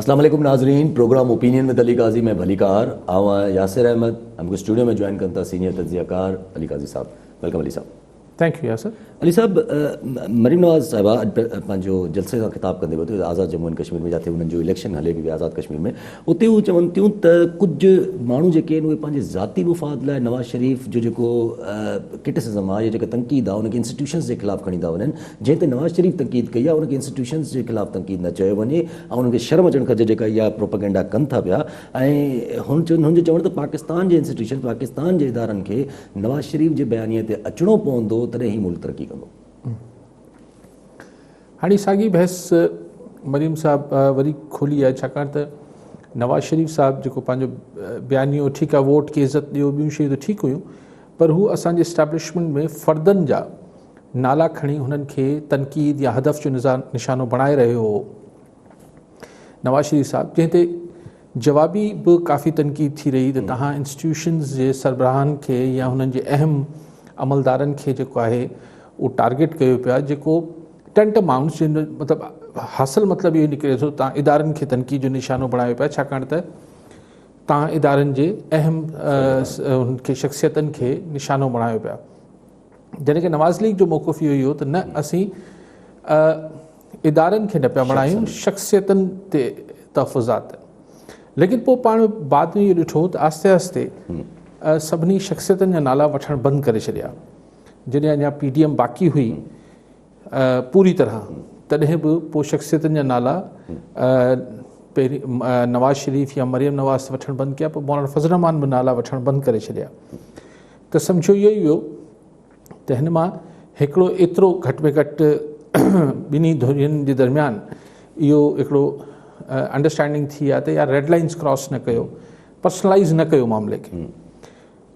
اسلام عليڪم ناظرين programme opinion with Ali Qazi ۾ ڀليڪار آئون آهيان ياسر احمد ۽ مونکي اسٽوڊيو ۾ جوائن ڪن ٿا سينيئر تجزيه ڪار علي قاضي صاحب welcome Ali صاحب. Thank you Yasir. Ali صاحب مريم نواز صاحبه اڄ پنهنجو جلسي سان خطاب ڪندي ٻڌو آزاد ڄمون اينڊ ڪشمير ۾ جاتي انهن جو اليڪشن هلي پئي آزاد ڪشمير ۾ اتي هو چون ٿيون ته ڪجهه ماڻهو جيڪي آهن اهي پنهنجي ذاتي مفاد لاء نواز شريف جو جيڪو ڪرٽيسزم آهي يا جيڪا تنقيد آهي ان کي انسٽيٽيوشنز جي خلاف کڻي ٿا وڃن جنهن تي نواز شريف تنقيد ڪئي آهي ان کي انسٽيٽيوشنز جي خلاف تنقيد نه چيو وڃي ۽ انهن کي شرم اچڻ کپجي جيڪا اها پروپئگنڊا ڪن ٿا پيا ۽ هن هن جو چوڻ ته پاڪستان جي انسٽيٽيوشن پاڪستان جي ادارن کي نواز شريف جي بيانيي تي اچڻو پوندو تڏهن هي ملڪ ترقي ڪندو. هاڻي ساڳي بحث مريم صاحب وري کولي آهي ڇاڪاڻ ته نواز شريف صاحب جيڪو پنهنجو بيانيو ٺيڪ آهي ووٽ کي عزت ڏيو ٻيون شيون ته ٺيڪ هيون پر هو اسان جي اسٽيبلشمينٽ ۾ فردن جا نالا کڻي هنن کي تنقيد يا هدف جو نشانو بڻائي رهيو هو نواز شريف صاحب جنهن تي جوابي به ڪافي تنقيد ٿي رهي ته توهان انسٽيٽيوشنز جي سربراهن کي يا هنن جي اهم عملدارن کي جيڪو آهي اهو ٽارگيٽ ڪيو پيا جيڪو ٽينٽ امائونٽس جنهن جو مطلب حاصل مطلب اهو نڪري ٿو توهان ادارن کي تنقيد جو نشانو بڻايو پيا ڇاڪاڻ ته توهان ادارن جي اهم انهن کي شخصيتن کي نشانو بڻايو پيا جڏهن ڪه نواز ليگ جو موقف اهو ئي هو ته نه اسين ادارن کي نه پيا بڻايون شخصيتن تي تحفظات ليڪن پوء پاڻ بعد ۾ اهو ڏٺو ته آهستي آهستي سڀني شخصيتن جا نالا وٺڻ بند ڪري ڇڏيا جڏهن اڃا پي ڊي ايم باقي هئي پوري طرح تڏهن به پوء شخصيتن جا نالا پهرين نواز شريف يا مريم نواز وٺڻ بند ڪيا پوء مولانا فضل الرحمان به نالا وٺڻ بند ڪري ڇڏيا ته سمجهيو اهو ئي ويو ته هن مان هڪڙو ايترو گهٽ ۾ گهٽ ٻنهي ڌرين جي درميان اهو هڪڙو انڊرسٽينڊنگ ٿي آهي ته يار ريڊ لائنس ڪراس نه ڪيو پرسنلائز نه ڪيو معاملي کي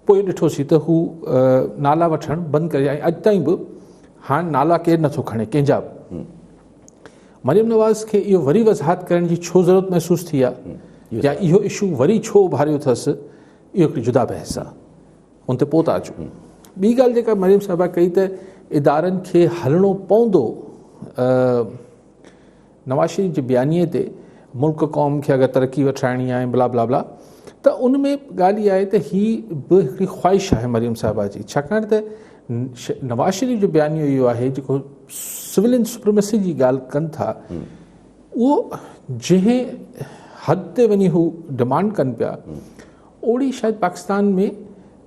پوء ڏٺوسي ته هو نالا وٺڻ بند ڪري ۽ اڄ تائين به هاڻ نالا ڪير نٿو کڻي ڪنهن جا به مريم نواز کي اهو وري وضاحت ڪرڻ جي ڇو ضرورت محسوس ٿي آهي يا اهو اشو وري ڇو اڀاريو اٿس اهو هڪڙي جدا بحث آهي ان تي پوء ٿا اچون. ٻي ڳالهه جيڪا مريم صاحبه ڪئي ته ادارن کي هلڻو پوندو نواز شريف جي بيانيي تي ملڪ قوم کي اگر ترقي وٺرائڻي آهي بلا بلا بلا ته ان ۾ ڳالهه اها آهي ته هي به هڪڙي خواهش آهي مريم صاحبه جي ڇاڪاڻ ته نواز شريف جو بيانيو اهو آهي جيڪو سولين سپريمسي جي ڳالهه ڪن ٿا اهو جنهن حد تي وڃي هو ڊمانڊ ڪن پيا اوڙي شايد پاڪستان ۾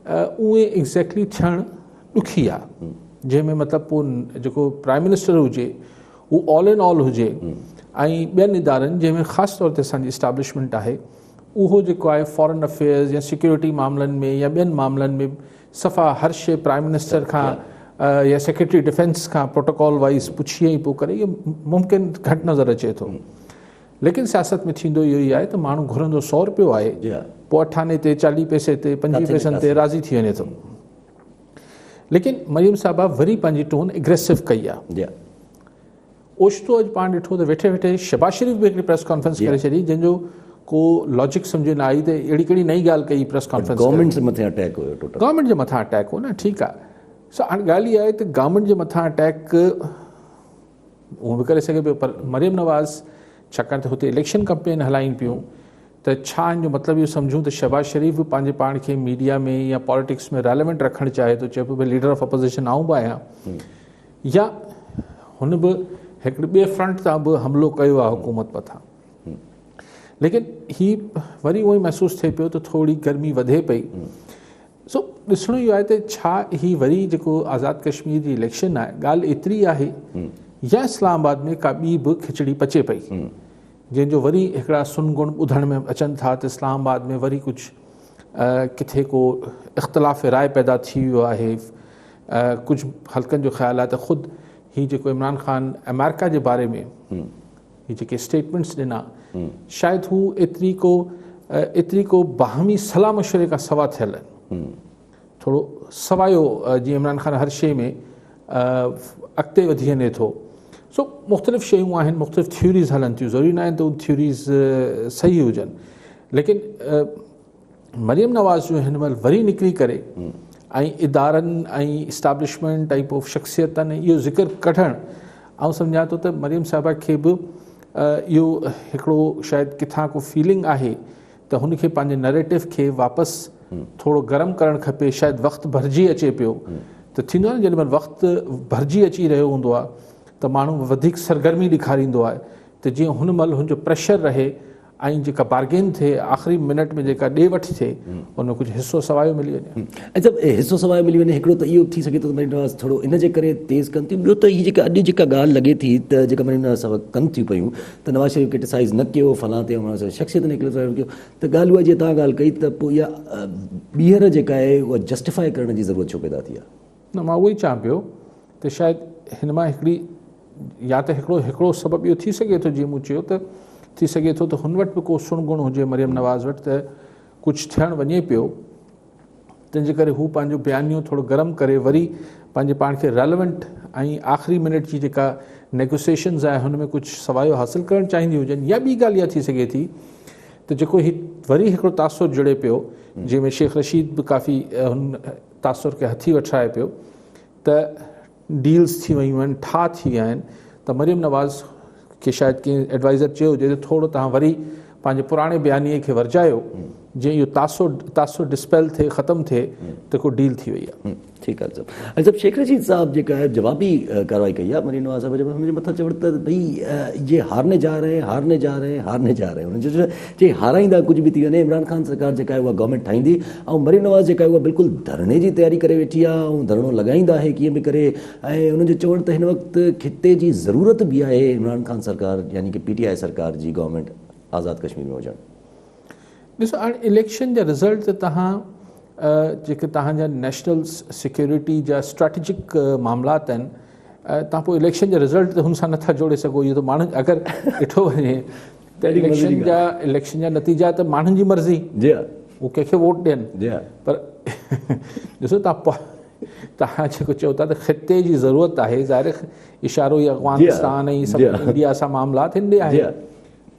اونئين ايگزيڪٽلي ٿيڻ ڏکي آ جنهن ۾ مطلب پوء جيڪو پرائم منسٽر هجي هو آل ان آل هجي ۽ ٻين ادارن جنهن ۾ خاص طور تي اسان جي اسٽابلشمينٽ آهي اهو جيڪو آهي فارن افيئرز يا سيڪيورٽي معاملن ۾ يا ٻين معاملن ۾ صفا هر شي پرائم منسٽر کان يا سيڪريٽري ڊفينس کان پروٽوڪول وائز پڇي ۽ پوء ڪري اهو ممڪن گهٽ نظر اچي ٿو ليڪن سياست ۾ ٿيندو اهو ئي آهي ته ماڻهو گهرندو سو روپيو آهي پوء اٺاني تي چاليهه پئسي تي پنجويهه پئسن تي راضي ٿي وڃي ٿو ليڪن مريم صاحبه وري پنهنجي ٽون اگريسو ڪئي آهي اوچتو اڄ پاڻ ڏٺو ته ويٺي ويٺي شهباز شريف به هڪڙي پريس ڪانفرنس ڪري ڇڏي جنهن جو ڪو لاجڪ سمجهه نه آئي ته اهڙي ڪهڙي نئين ڳالهه ڪئي پريس ڪانفرنس گورنمينٽ جي مٿان اٽيڪ هيو ٽوٽل گورنمينٽ جي مٿان اٽيڪ هو نه ٺيڪ آهي سو هاڻي ڳالهه اها آهي ته گورنمينٽ جي مٿان اٽيڪ اهو به ڪري سگهي پيو پر مريم نواز ڇاڪاڻ ته هتي اليڪشن ڪمپين هلائين پيون ته ڇا ان جو مطلب اهو سمجهون ته شهباز شريف به پنهنجي پاڻ کي ميڊيا ۾ يا پاليٽڪس ۾ ريليونٽ رکڻ چاهي ٿو چئي پيو ڀئي ليڊر آف اپوزيشن آئون به آهيان يا هن به هڪڙي ٻئي فرنٽ تان به حملو ڪيو آهي حڪومت مٿان ليڪن هي وري اهو ئي محسوس ٿئي پيو ته ٿوري گرمي وڌي پئي سو ڏسڻو اهو آهي ته ڇا هي وري جيڪو آزاد ڪشمير جي اليڪشن آهي ڳالهه ايتري آهي يا اسلام آباد ۾ ڪا ٻي به کچڙي پچي پئي جنهن جو وري هڪڙا سن گڻ ٻڌڻ ۾ اچن ٿا ته اسلام آباد ۾ وري ڪجهه ڪٿي ڪو اختلاف راء پيدا ٿي ويو آهي ڪجهه حلقن جو خيال آهي ته خود هي جيڪو عمران خان امريڪا جي باري ۾ هي جيڪي اسٽيٽمينٽس ڏنا شايد هو ايتري ڪو ايتري ڪو باهمي صلاح مشوري کان سوا ٿيل آهن ٿورو سوايو جيئن عمران خان هر شيء ۾ اڳتي وڌي وڃي ٿو سو مختلف شيون آهن مختلف ٿيوريز هلن ٿيون ضروري نه آهن ته ٿيوريز صحيح هجن ليڪن مريم نواز جو هن مهل وري نڪري ڪري ۽ ادارن ۽ اسٽابلشمينٽ ۽ پوء شخصيتن اهو ذڪر ڪڍڻ آئون سمجهان ٿو ته مريم صاحبه کي به اهو هڪڙو شايد ڪٿان ڪو فيلنگ آهي ته هن کي پنهنجي نريٽو کي واپس ٿورو گرم ڪرڻ کپي شايد وقت ڀرجي اچي پيو ته ٿيندو آهي نه جيڏي مهل وقت ڀرجي اچي رهيو هوندو آهي ته ماڻهو وڌيڪ سرگرمي ڏيکاريندو آهي ته جيئن هن مهل هن جو پريشر رهي ۽ جيڪا بارگين ٿئي آخري منٽ ۾ جيڪا ڏي وٺ ٿئي ان ۾ ڪجهه حصو سوايو ملي وڃي. ۽ سڀ حصو سوايو ملي وڃي هڪڙو ته اهو ٿي سگهي ٿو ته مريم نواز ٿورو ان جي ڪري تيز ڪن ٿيون ٻيو ته هي جيڪا اڄ جيڪا ڳالهه لڳي ٿي ته جيڪا مريم نواز صاحب ڪن ٿيون پيون ته نواز شريف ڪرٽيسائز نه ڪيو فلان تي شخصيت نے ڪرٽيسائز ڪيو ته ڳالهه اها جيئن توهان ڳالهه ڪئي ته پوء اها ٻيهر جيڪا آهي اها جسٽيفائي ڪرڻ جي ضرورت ڇو پيدا ٿي آهي؟ نه مان اهو ئي چوان پيو ته شايد هن مان هڪڙي يا ته هڪڙو هڪڙو سبب اهو ٿي سگهي ٿو جيئن مون چيو ته ٿي سگهي ٿو ته هن وٽ به ڪو سڻ گڻ هجي مريم نواز وٽ ته ڪجهه ٿيڻ وڃي پيو تنهن جي ڪري هو پنهنجو بيانيو ٿورو گرم ڪري وري پنهنجي پاڻ کي ريليونٽ ۽ آخري منٽ جي جيڪا نيگوسيشنز آهي هن ۾ ڪجهه سوايو حاصل ڪرڻ چاهيندي هجن يا ٻي ڳالهه اها ٿي سگهي ٿي ته جيڪو هي وري هڪڙو تاثر جڙي پيو جنهن ۾ شيخ رشيد به ڪافي هن تاثر کي هٿي وٺرائي پيو ته ڊيلز ٿي ويون آهن ٺاهه ٿي ويا آهن ته مريم نواز کي شايد ڪنهن ايڊوائزر چيو هجي ته ٿورو توهان وري پنهنجي پراڻي بيانيي کي ورجايو جيئن اهو تاثر تاثر ڊسپيل ٿئي ختم ٿئي ته ڪو ڊيل ٿي وئي آهي. ٺيڪ آهي صاحب ۽ صاحب شيخ رشيد صاحب جيڪا آهي جوابي ڪارروائي ڪئي آهي مريم نواز صاحب جي هن جي مٿان چوڻ ته ڀئي جي هارني جا رهي ہیں هارني جا رهي ہیں هارني جا رهي هن جو چي هارائيندا ڪجهه به ٿي وڃي عمران خان سرڪار جيڪا آهي اها گورنمينٽ ٺاهيندي ۽ مريم نواز جيڪا آهي اها بلڪل ڌرڻي جي تياري ڪري ويٺي آهي ۽ ڌرڻو لڳائيندا آهي ڪيئن به ڪري ۽ انهن جو چوڻ ته هن وقت خطي جي ضرورت به آهي عمران خان سرڪار يعني ڪي پي ٽي آء سرڪار جي گورنمينٽ آزاد ڪشمير ۾ هجڻ. ڏسو هاڻي اليڪشن جا رزلٽ ته تهان جيڪي تهان جا نيشنل سيڪيورٽي جا اسٽريٽجڪ معاملات آهن تهان پوء اليڪشن جا رزلٽ ته هن سان نٿا جوڙي سگهو اهو ته ماڻهن اگر ڏٺو وڃي ته اليڪشن جا اليڪشن جا نتيجا ته ماڻهن جي مرضي جي ها هو ڪنهن کي ووٽ ڏين جي ها پر ڏسو تان تان جيڪو چئو ٿا ته خطي جي ضرورت آهي ظاهر اشارو هي افغانستان ۽ سڀ انڊيا سان معاملات هن ڏي آهي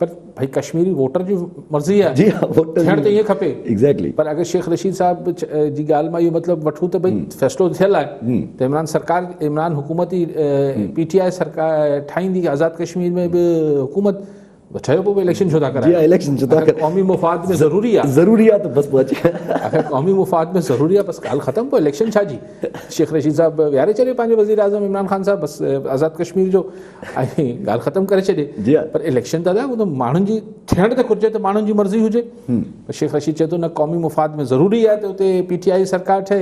پر ڀائي ڪشميري ووٽر جي مرضي آهي جي ها ووٽر ٿيڻ ته ائين کپي ايگزيڪٽلي پر اگر شيخ رشيد صاحب جي ڳالهه مان اهو مطلب وٺون ته ڀائي فيصلو ٿيل آهي ته عمران سرڪار عمران حڪومت ئي پي ٽي آء سرڪار ٺاهيندي آزاد ڪشمير ۾ به حڪومت ٺهيو پوء اليڪشن ڇو ٿا ڪرايو؟ جي اليڪشن ڇو ٿا ڪرايو؟ قومي مفاد ۾ ضروري آ ضروري آ ته بس پوء اچي اگر قومي مفاد ۾ ضروري آ بس ڳالهه ختم پوء اليڪشن ڇا جي شيخ رشيد صاحب ويهاري ڇڏيو پنهنجو وزير اعظم عمران خان صاحب بس آزاد ڪشمير جو ۽ ڳالهه ختم ڪري ڇڏي جي پر اليڪشن دادا اهو ته ماڻهن جي ٿيڻ ته گهرجي ته ماڻهن جي مرضي هجي پر شيخ رشيد چئي ٿو نه قومي مفاد ۾ ضروري آ ته اتي پي ٽي آء سرڪار ٺهي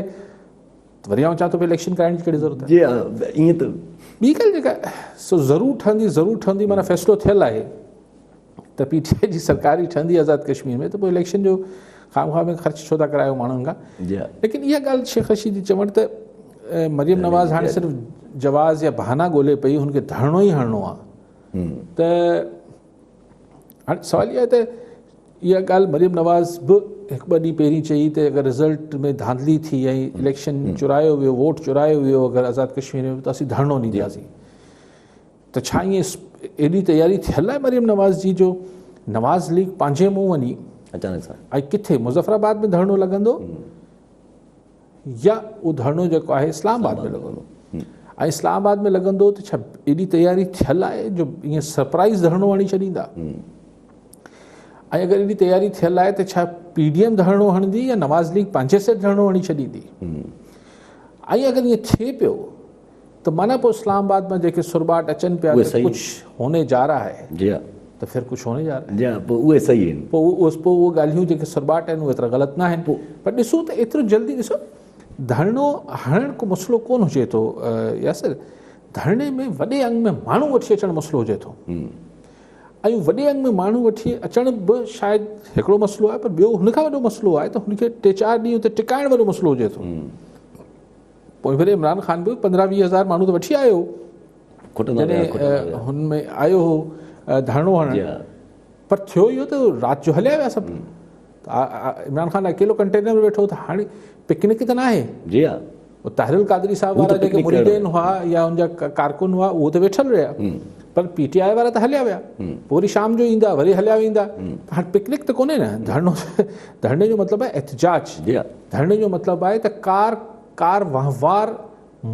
وري آئون چوان ٿو اليڪشن ڪرائڻ جي ڪهڙي ضرورت آهي جي ها ائين ته ٻي ڳالهه جيڪا سو ضرور ٺهندي ضرور ٺهندي معنيٰ فيصلو ٿيل آهي ته پي ٽي آء جي سرڪار ئي ٺهندي آزاد ڪشمير ۾ ته پوء اليڪشن جو خام خواهه ۾ خرچ ڇو ٿا ڪرايو ماڻهن کان ليڪن اها ڳالهه شيخ رشيد جي چوڻ ته مريم نواز هاڻي صرف جواز يا بهانا ڳولي پئي هن کي ڌرڻو ئي هڻڻو آهي ته هاڻي سوال اهو آهي ته اها ڳالهه مريم نواز به هڪ ٻه ڏينهن پهرين چئي ته اگر رزلٽ ۾ ڌانڌلي ٿي ۽ اليڪشن چورايو ويو ووٽ چورايو ويو اگر آزاد ڪشمير ۾ ته اسين ڌرڻو ڏينداسين ته ڇا ائين ايڏي تياري ٿيل آهي مريم نواز جي جو نواز ليگ پنهنجي منهن وڃي اچانڪ سان ۽ ڪٿي مظفر آباد ۾ ڌرڻو لڳندو يا اهو ڌرڻو جيڪو آهي اسلام آباد ۾ لڳندو ۽ اسلام آباد ۾ لڳندو ته ڇا ايڏي تياري ٿيل آهي جو ائين سرپرائز ڌرڻو هڻي ڇڏيندا ۽ اگر ايڏي تياري ٿيل آهي ته ڇا پي ڊي ايم ڌرڻو هڻندي يا نواز ليگ پنهنجي سر ڌرڻو هڻي ڇڏيندي ۽ اگر ائين ٿئي پيو ته معنيٰ پوء اسلام آباد مان جيڪي سرٻاٽ اچن پيا ته ڪجهه هوني جا رها هي جي ها ته ڦر ڪجهه هوني جا رها هي جي ها پوء اهي صحيح آهن پوء پوء اهي ڳالهيون جيڪي سرٻاٽ آهن اهي ايترا غلط نه آهن پر ڏسون ته ايترو جلدي ڏسو ڌرڻو هڻڻ ڪو مسئلو ڪونه هجي ٿو ياسر ڌرڻي ۾ وڏي انگ ۾ ماڻهو وٺي اچڻ مسئلو هجي ٿو ۽ وڏي انگ ۾ ماڻهو وٺي اچڻ به شايد هڪڙو مسئلو آهي پر ٻيو هن کان وڏو مسئلو آهي ته هن کي ٽي چار ڏينهن اتي ٽڪائڻ وڏو مسئلو هجي ٿو پوء ڀيري عمران خان به پندرهن ويهه هزار ماڻهو ته وٺي آيو جڏهن هن ۾ آيو هو ڌرڻو هڻڻ پر ٿيو اهو ته رات جو هليا ويا سڀ عمران خان اڪيلو ڪنٽينر ۾ ويٺو ته هاڻي پڪنڪ ته ناهي جي ها طاهر القادري صاحب وارا جيڪي مريدين هئا يا ان جا ڪارڪن هئا اهو ته ويٺل رهيا پر پي ٽي آء وارا ته هليا ويا پوء وري شام جو ايندا وري هليا ويندا هاڻي پڪنڪ ته ڪونهي نه ڌرڻو ڌرڻي جو مطلب آهي احتجاج ڌرڻي جو مطلب آهي ته ڪار ڪار وهنوار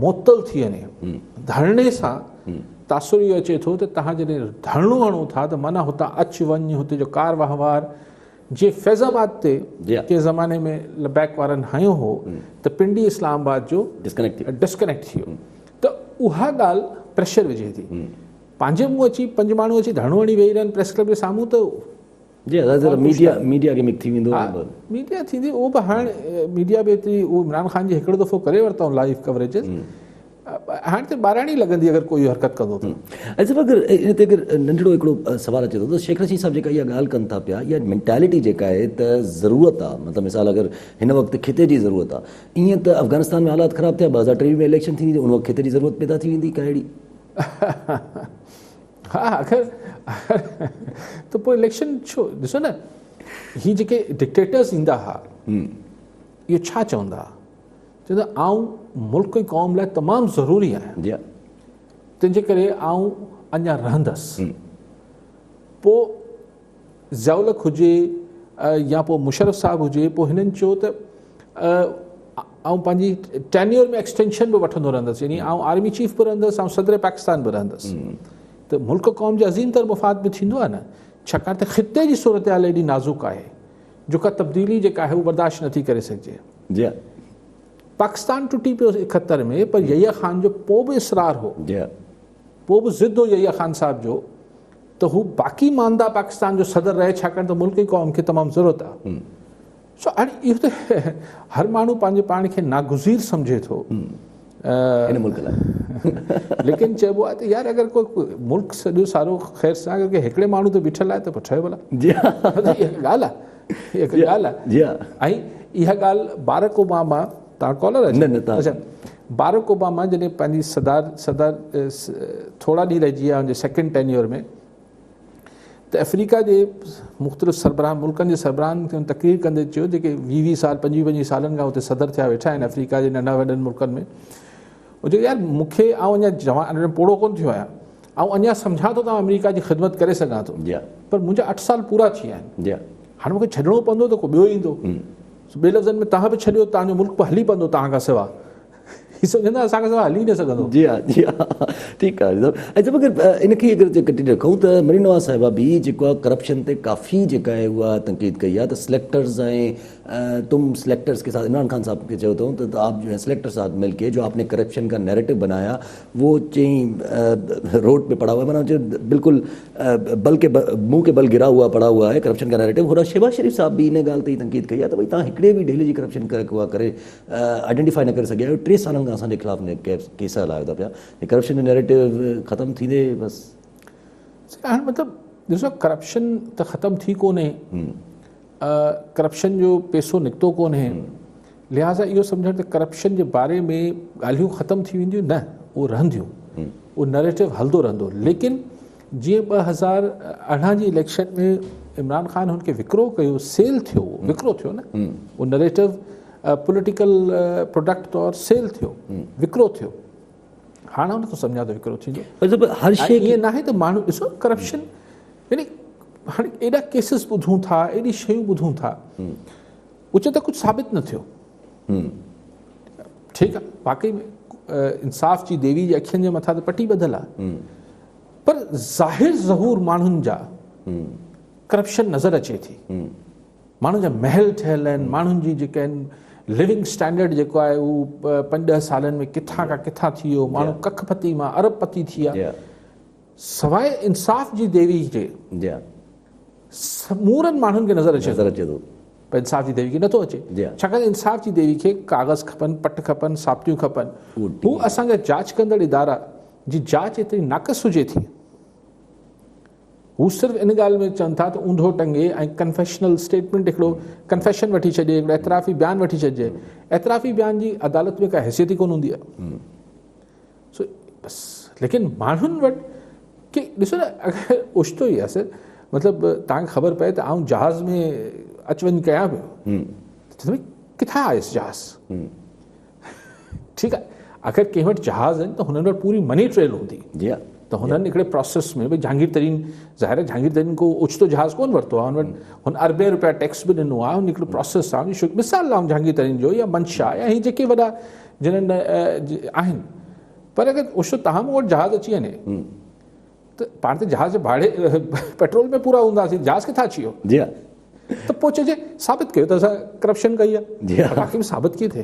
معطل ٿي وڃي ڌرڻي سان تاثر اهو اچي ٿو ته توهان جڏهن ڌرڻو هڻو ٿا ته معنيٰ هتان اچ وڃ هتي جو ڪار وهنوار جيئن فيض آباد تي ڪنهن زماني ۾ لبيڪ وارن هنيو هو ته پنڊي اسلام آباد جو ڊسڪنيڪٽ ٿي ويو ته اها ڳالهه پريشر وجهي ٿي. پنهنجي منهن اچي پنج ماڻهو اچي ڌرڻو هڻي ويهي رهن پريس ڪلب جي سامهون ته جي ادا ذرا ميڊيا ميڊيا کي مڪ ٿي ويندو ها ميڊيا ٿيندي اهو به هاڻ ميڊيا به ايتري اهو عمران خان جي هڪڙو دفعو ڪري ورتائون لائيو ڪوريجز هاڻ ته ٻاراڻي لڳندي اگر ڪوئي حرڪت ڪندو ته. ۽ صاحب اگر ان تي اگر ننڍڙو هڪڙو سوال اچي ٿو ته شيخ رشيد صاحب جيڪا اها ڳالهه ڪن ٿا پيا اها مينٽالٽي جيڪا آهي ته ضرورت آ مطلب مثال اگر هن وقت خطي جي ضرورت آ ائين ته افغانستان ۾ حالات خراب ٿيا 2023 ۾ اليڪشن ٿيندي ته ان وقت خطي جي ضرورت پيدا ٿي ويندي ڪا اهڙي. ها اگر ته پوء اليڪشن ڇو ڏسو نه هي جيڪي ڊڪٽيٽرز ايندا ها اهو ڇا چوندا ها چوندا آئون ملڪ ۽ قوم لاء تمام ضروري آهيان جي تنهنجي ڪري آئون اڃا رهندس پوء ضياء الحق هجي يا پوء مشرف صاحب هجي پوء هنن چيو ته آئون پنهنجي ٽينيور ۾ ايڪسٽينشن به وٺندو رهندس يعني آئون آرمي چيف به رهندس آئون صدر پاڪستان به رهندس ته ملڪ قوم جي عظيم تر مفاد به ٿيندو آهي نه ڇاڪاڻ ته خطي جي صورتحال ايڏي نازڪ آهي جو ڪا تبديلي جيڪا آهي اها برداشت نٿي ڪري سگهجي. جي. پاڪستان ٽٽي پيو 71 ۾ پر يحيٰ خان جو پوء به اصرار هو. جي. پوء به ضد هو يحيٰ خان صاحب جو ته هو باقي مانده پاڪستان جو صدر رهي ڇاڪاڻ ته ملڪ ۽ قوم کي تمام ضرورت آهي. سو هاڻي اهو ته هر ماڻهو پنهنجي پاڻ کي ناگزير سمجهي ٿو. هن ملڪ لاء ليڪن چئبو آهي ته يار اگر ڪو ملڪ سڄو سارو خير سان اگر ڪنهن هڪڙي ماڻهو تي بيٺل آهي ته پوء ٺهيو ڀلا. جي ها. اها هڪ ڳالهه آهي. اها هڪ ڳالهه آهي. جي ها. ۽ اها ڳالهه بارڪ اوباما توهان ڪالر آهيو؟ نه نه توهان. اڇا بارڪ اوباما جڏهن پنهنجي صدار صدر ٿورا ڏينهن رهجي ويا هن جي سيڪنڊ ٽينيور ۾ ته افريقا جي مختلف سربراهن ملڪن جي سربراهن کي تقرير ڪندي چيو جيڪي ويهه ويهه سال پنجويهه پنجويهه سالن کان اتي صدر ٿيا ويٺا آهن افريقا جي ننڍا وڏن ملڪن ۾ هو چيو يار مون کي آئون اڃا جوان پوڙهو ڪونه ٿيو آهيان آئون اڃا سمجهان ٿو ته آئون آمريڪا جي خدمت ڪري سگهان ٿو پر منهنجا اٺ سال پورا ٿي ويا آهن هاڻي مون کي ڇڏڻو پوندو ته ڪو ٻيو ايندو ٻئي لفظن ۾ توهان به ڇڏيو توهان جو ملڪ به هلي پوندو توهان کان سوا هي سمجهندا اسان کان سواء هلي نه سگهندو. جي ها جي ها ٺيڪ آهي صاحب ۽ صاحب اگر ان کي اگر ڪنٽينيو رکون ته مريم نواز صاحبه به جيڪو آهي ڪرپشن تي ڪافي جيڪا آهي اها تنقيد ڪئي آهي ته سليڪٽرز ۽ تم سليڪٽرز ڪي ساٿ عمران خان صاحب کي چيو اٿئون ته آپ جو هي سليڪٽر ساٿ مل ڪي جو آپ ني ڪرپشن ڪا نيريٽو بنايا وو چئين روڊ پي پڙا هوا معنيٰ چئي بلڪل بل ڪي منهن ڪي بل گرا هوا پڙا هوا هي ڪرپشن ڪا نيريٽو هوڏانهن شهباز شريف صاحب به ان ڳالهه تي ئي تنقيد ڪئي آهي ته ڀئي تان هڪڙي به ڍيلي جي ڪرپشن ڪري ڪري آئيڊنٽيفائي نه ڪري سگهيا آهيو ٽي سالن کان اسان جي خلاف ڪيس هلايو ٿا پيا هي ڪرپشن جو نيريٽو ختم ٿيندي بس. هاڻي مطلب ڏسو ڪرپشن ته ختم ٿي ڪونهي ڪرپشن جو پيسو نڪتو ڪونهي لهٰذا اهو سمجهڻ ته ڪرپشن جي باري ۾ ڳالهيون ختم ٿي وينديون نه اهو رهنديون اهو نيريٽو هلندو رهندو ليڪن جيئن 2018 جي اليڪشن ۾ عمران خان هن کي وڪرو ڪيو سيل ٿيو وڪرو ٿيو نه اهو نيريٽو پوليٽيڪل پروڊڪٽ طور سيل ٿيو وڪرو ٿيو هاڻ آئون نٿو سمجهان ته وڪرو ٿيندو مطلب هر شيء ائين ناهي ته ماڻهو ڏسو ڪرپشن يعني هاڻي ايڏا ڪيسز ٻڌون ٿا ايڏي شيون ٻڌون ٿا اهو چون ٿا ڪجهه ثابت نه ٿيو ٺيڪ آهي واقعي ۾ انصاف جي ديوي جي اکين جي مٿان ته پٽي ٻڌل آهي پر ظاهر ظهور ماڻهن جا ڪرپشن نظر اچي ٿي ماڻهن جا محل ٺهيل آهن، ماڻهن جي جيڪا آهن لونگ اسٽينڊرڊ جيڪو آهي اهو پنج ڏهه سالن ۾ ڪٿان کان ڪٿان ٿي ويو، ماڻهو ڪک پتي مان ارب پتي ٿي ويا. سواء انصاف جي ديوي جي سمورن ماڻهن کي نظر اچي ٿو پر انصاف جي ديوي کي نٿو اچي ڇاڪاڻ ته انصاف جي ديوي کي ڪاغذ کپن، پٽ کپن، ثابتيون کپن. هو اسان جا جاچ ڪندڙ ادارا جي جاچ ايتري ناقص هجي ٿي. هو صرف ان ڳالهه ۾ چون ٿا ته اونڌو ٽنگي ۽ ڪنفيشنل اسٽيٽمينٽ هڪڙو ڪنفيشن وٺي ڇڏجي، هڪڙو اعترافي بيان وٺي ڇڏجي. اعترافي بيان جي عدالت ۾ ڪا حيثيت ئي ڪونه هوندي آهي. سو بس ليڪن ماڻهن وٽ ڪي ڏسو نه اگر اوچتو ئي آهي مطلب توهان کي خبر پئي ته آئون جهاز ۾ اچ وڃ ڪيان پيو ته ڪٿان آيس جهاز؟ ٺيڪ آهي اگر ڪنهن وٽ جهاز آهن ته هنن وٽ پوري مني ٽريل هوندي جي ها ته هنن هڪڙي پروسيس ۾ ڀئي جهانگير ترين ظاهر آهي جهانگير ترين ڪو اوچتو جهاز ڪون ورتو آهي هن وٽ هن اربين روپيا ٽيڪس به ڏنو آهي هن هڪڙو پروسيس آهي شو مثال لاء جهانگير ترين جو يا منشا يا هي جيڪي وڏا جنن آهن پر اگر اوچتو توهان مون وٽ جهاز اچي وڃي ته پاڻ ته جهاز جي ڀاڙي پيٽرول ۾ پورا هونداسين، جهاز ڪٿان اچي ويو؟ جي ها. ته پوء چئجي ثابت ڪيو ته اسان ڪرپشن ڪئي آهي. جي ها. باقي به ثابت ڪيئن ٿئي؟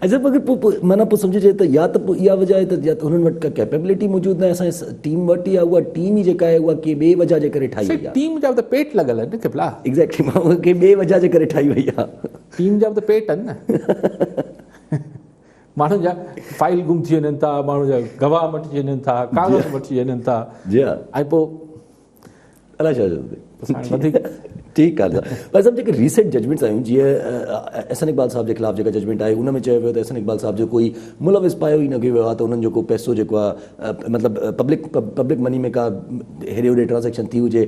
اڇا پر پوء پوء معنيٰ پوء سمجهجي ته يا ته پوء اها وجه آهي ته يا ته هنن وٽ ڪا ڪيپيبلٽي موجود ناهي اسان جي ٽيم وٽ يا اها ٽيم ئي جيڪا آهي اها ڪنهن ٻئي وجه جي ڪري ٺاهي وئي آهي. ٽيم جا به ته پيٽ لڳل آهن نه قبلا. ايگزيڪٽلي مان ڪنهن ٻئي وجه جي ڪري ٺاهي وئي آهي. ٽيم جا به ته پيٽ آهن نه. ماڻهن جا فائل گم ٿي وڃن ٿا، ماڻهن جا گواهه مٽجي وڃن ٿا، ڪاغذ مٽجي وڃن ٿا. جي ها. ۽ پوء الائي ڇا چوندو وڌيڪ ٺيڪ آهي پر صاحب جيڪي ريسنٽ ججمينٽس آيون جيئن احسن اقبال صاحب جي خلاف جيڪا ججمينٽ آئي ان ۾ چيو ويو ته احسن اقبال صاحب جو ڪوئي ملوث پايو ئي نه ويو آهي ته انهن جو ڪو پئسو جيڪو آهي مطلب پبلڪ پبلڪ مني ۾ ڪا هيڏي هوڏي ٽرانزيڪشن ٿي هجي.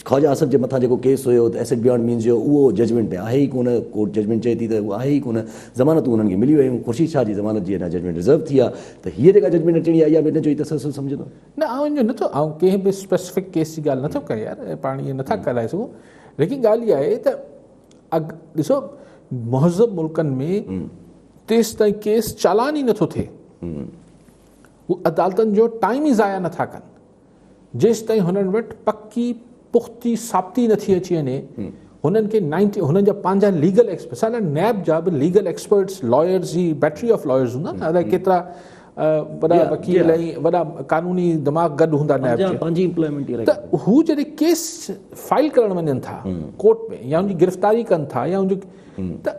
خواجه آصف جي مٿان جيڪو ڪيس هيو ته ايسيٽ بيانڊ مينز جو اهو ججمينٽ ۾ آهي ئي ڪونه، ڪورٽ ججمينٽ چئي ٿي ته اهو آهي ئي ڪونه، ضمانتون انهن کي ملي ويون، خورشيد شاهه جي ضمانت جي اڃا ججمينٽ رزرو ٿي آهي ته هيء جيڪا ججمينٽ اچڻي آهي اها به ان جو ئي تسلسل سمجهندو. نه آئون ان جو نٿو آئون ڪنهن به اسپيسفڪ ڪيس جي ڳالهه نٿو ڪريان يار پاڻ ائين نٿا ڳالهائي سگهون ليڪن ڳالهه اها آهي ته اڳ ڏسو مهذب ملڪن ۾ تيستائين ڪيس چالان ئي نٿو ٿئي هو عدالتن جو ٽائيم ئي ضايع نٿا ڪن. جيستائين هنن وٽ پڪي پختي ثابتي نه ٿي اچي وڃي هنن کي نائنٽي هنن جا پنهنجا ليگل ايڪسپرٽس مثال نيب جا به ليگل ايڪسپرٽس لائرز جي بيٽري آف لائرز هوندا نه الائي ڪيترا وڏا وڪيل ۽ وڏا قانوني دماغ گڏ هوندا نيب جي پنهنجي امپلائمينٽ ته هو جڏهن ڪيس فائل ڪرڻ وڃن ٿا ڪورٽ ۾ يا ان جي گرفتاري ڪن ٿا يا ان جو ته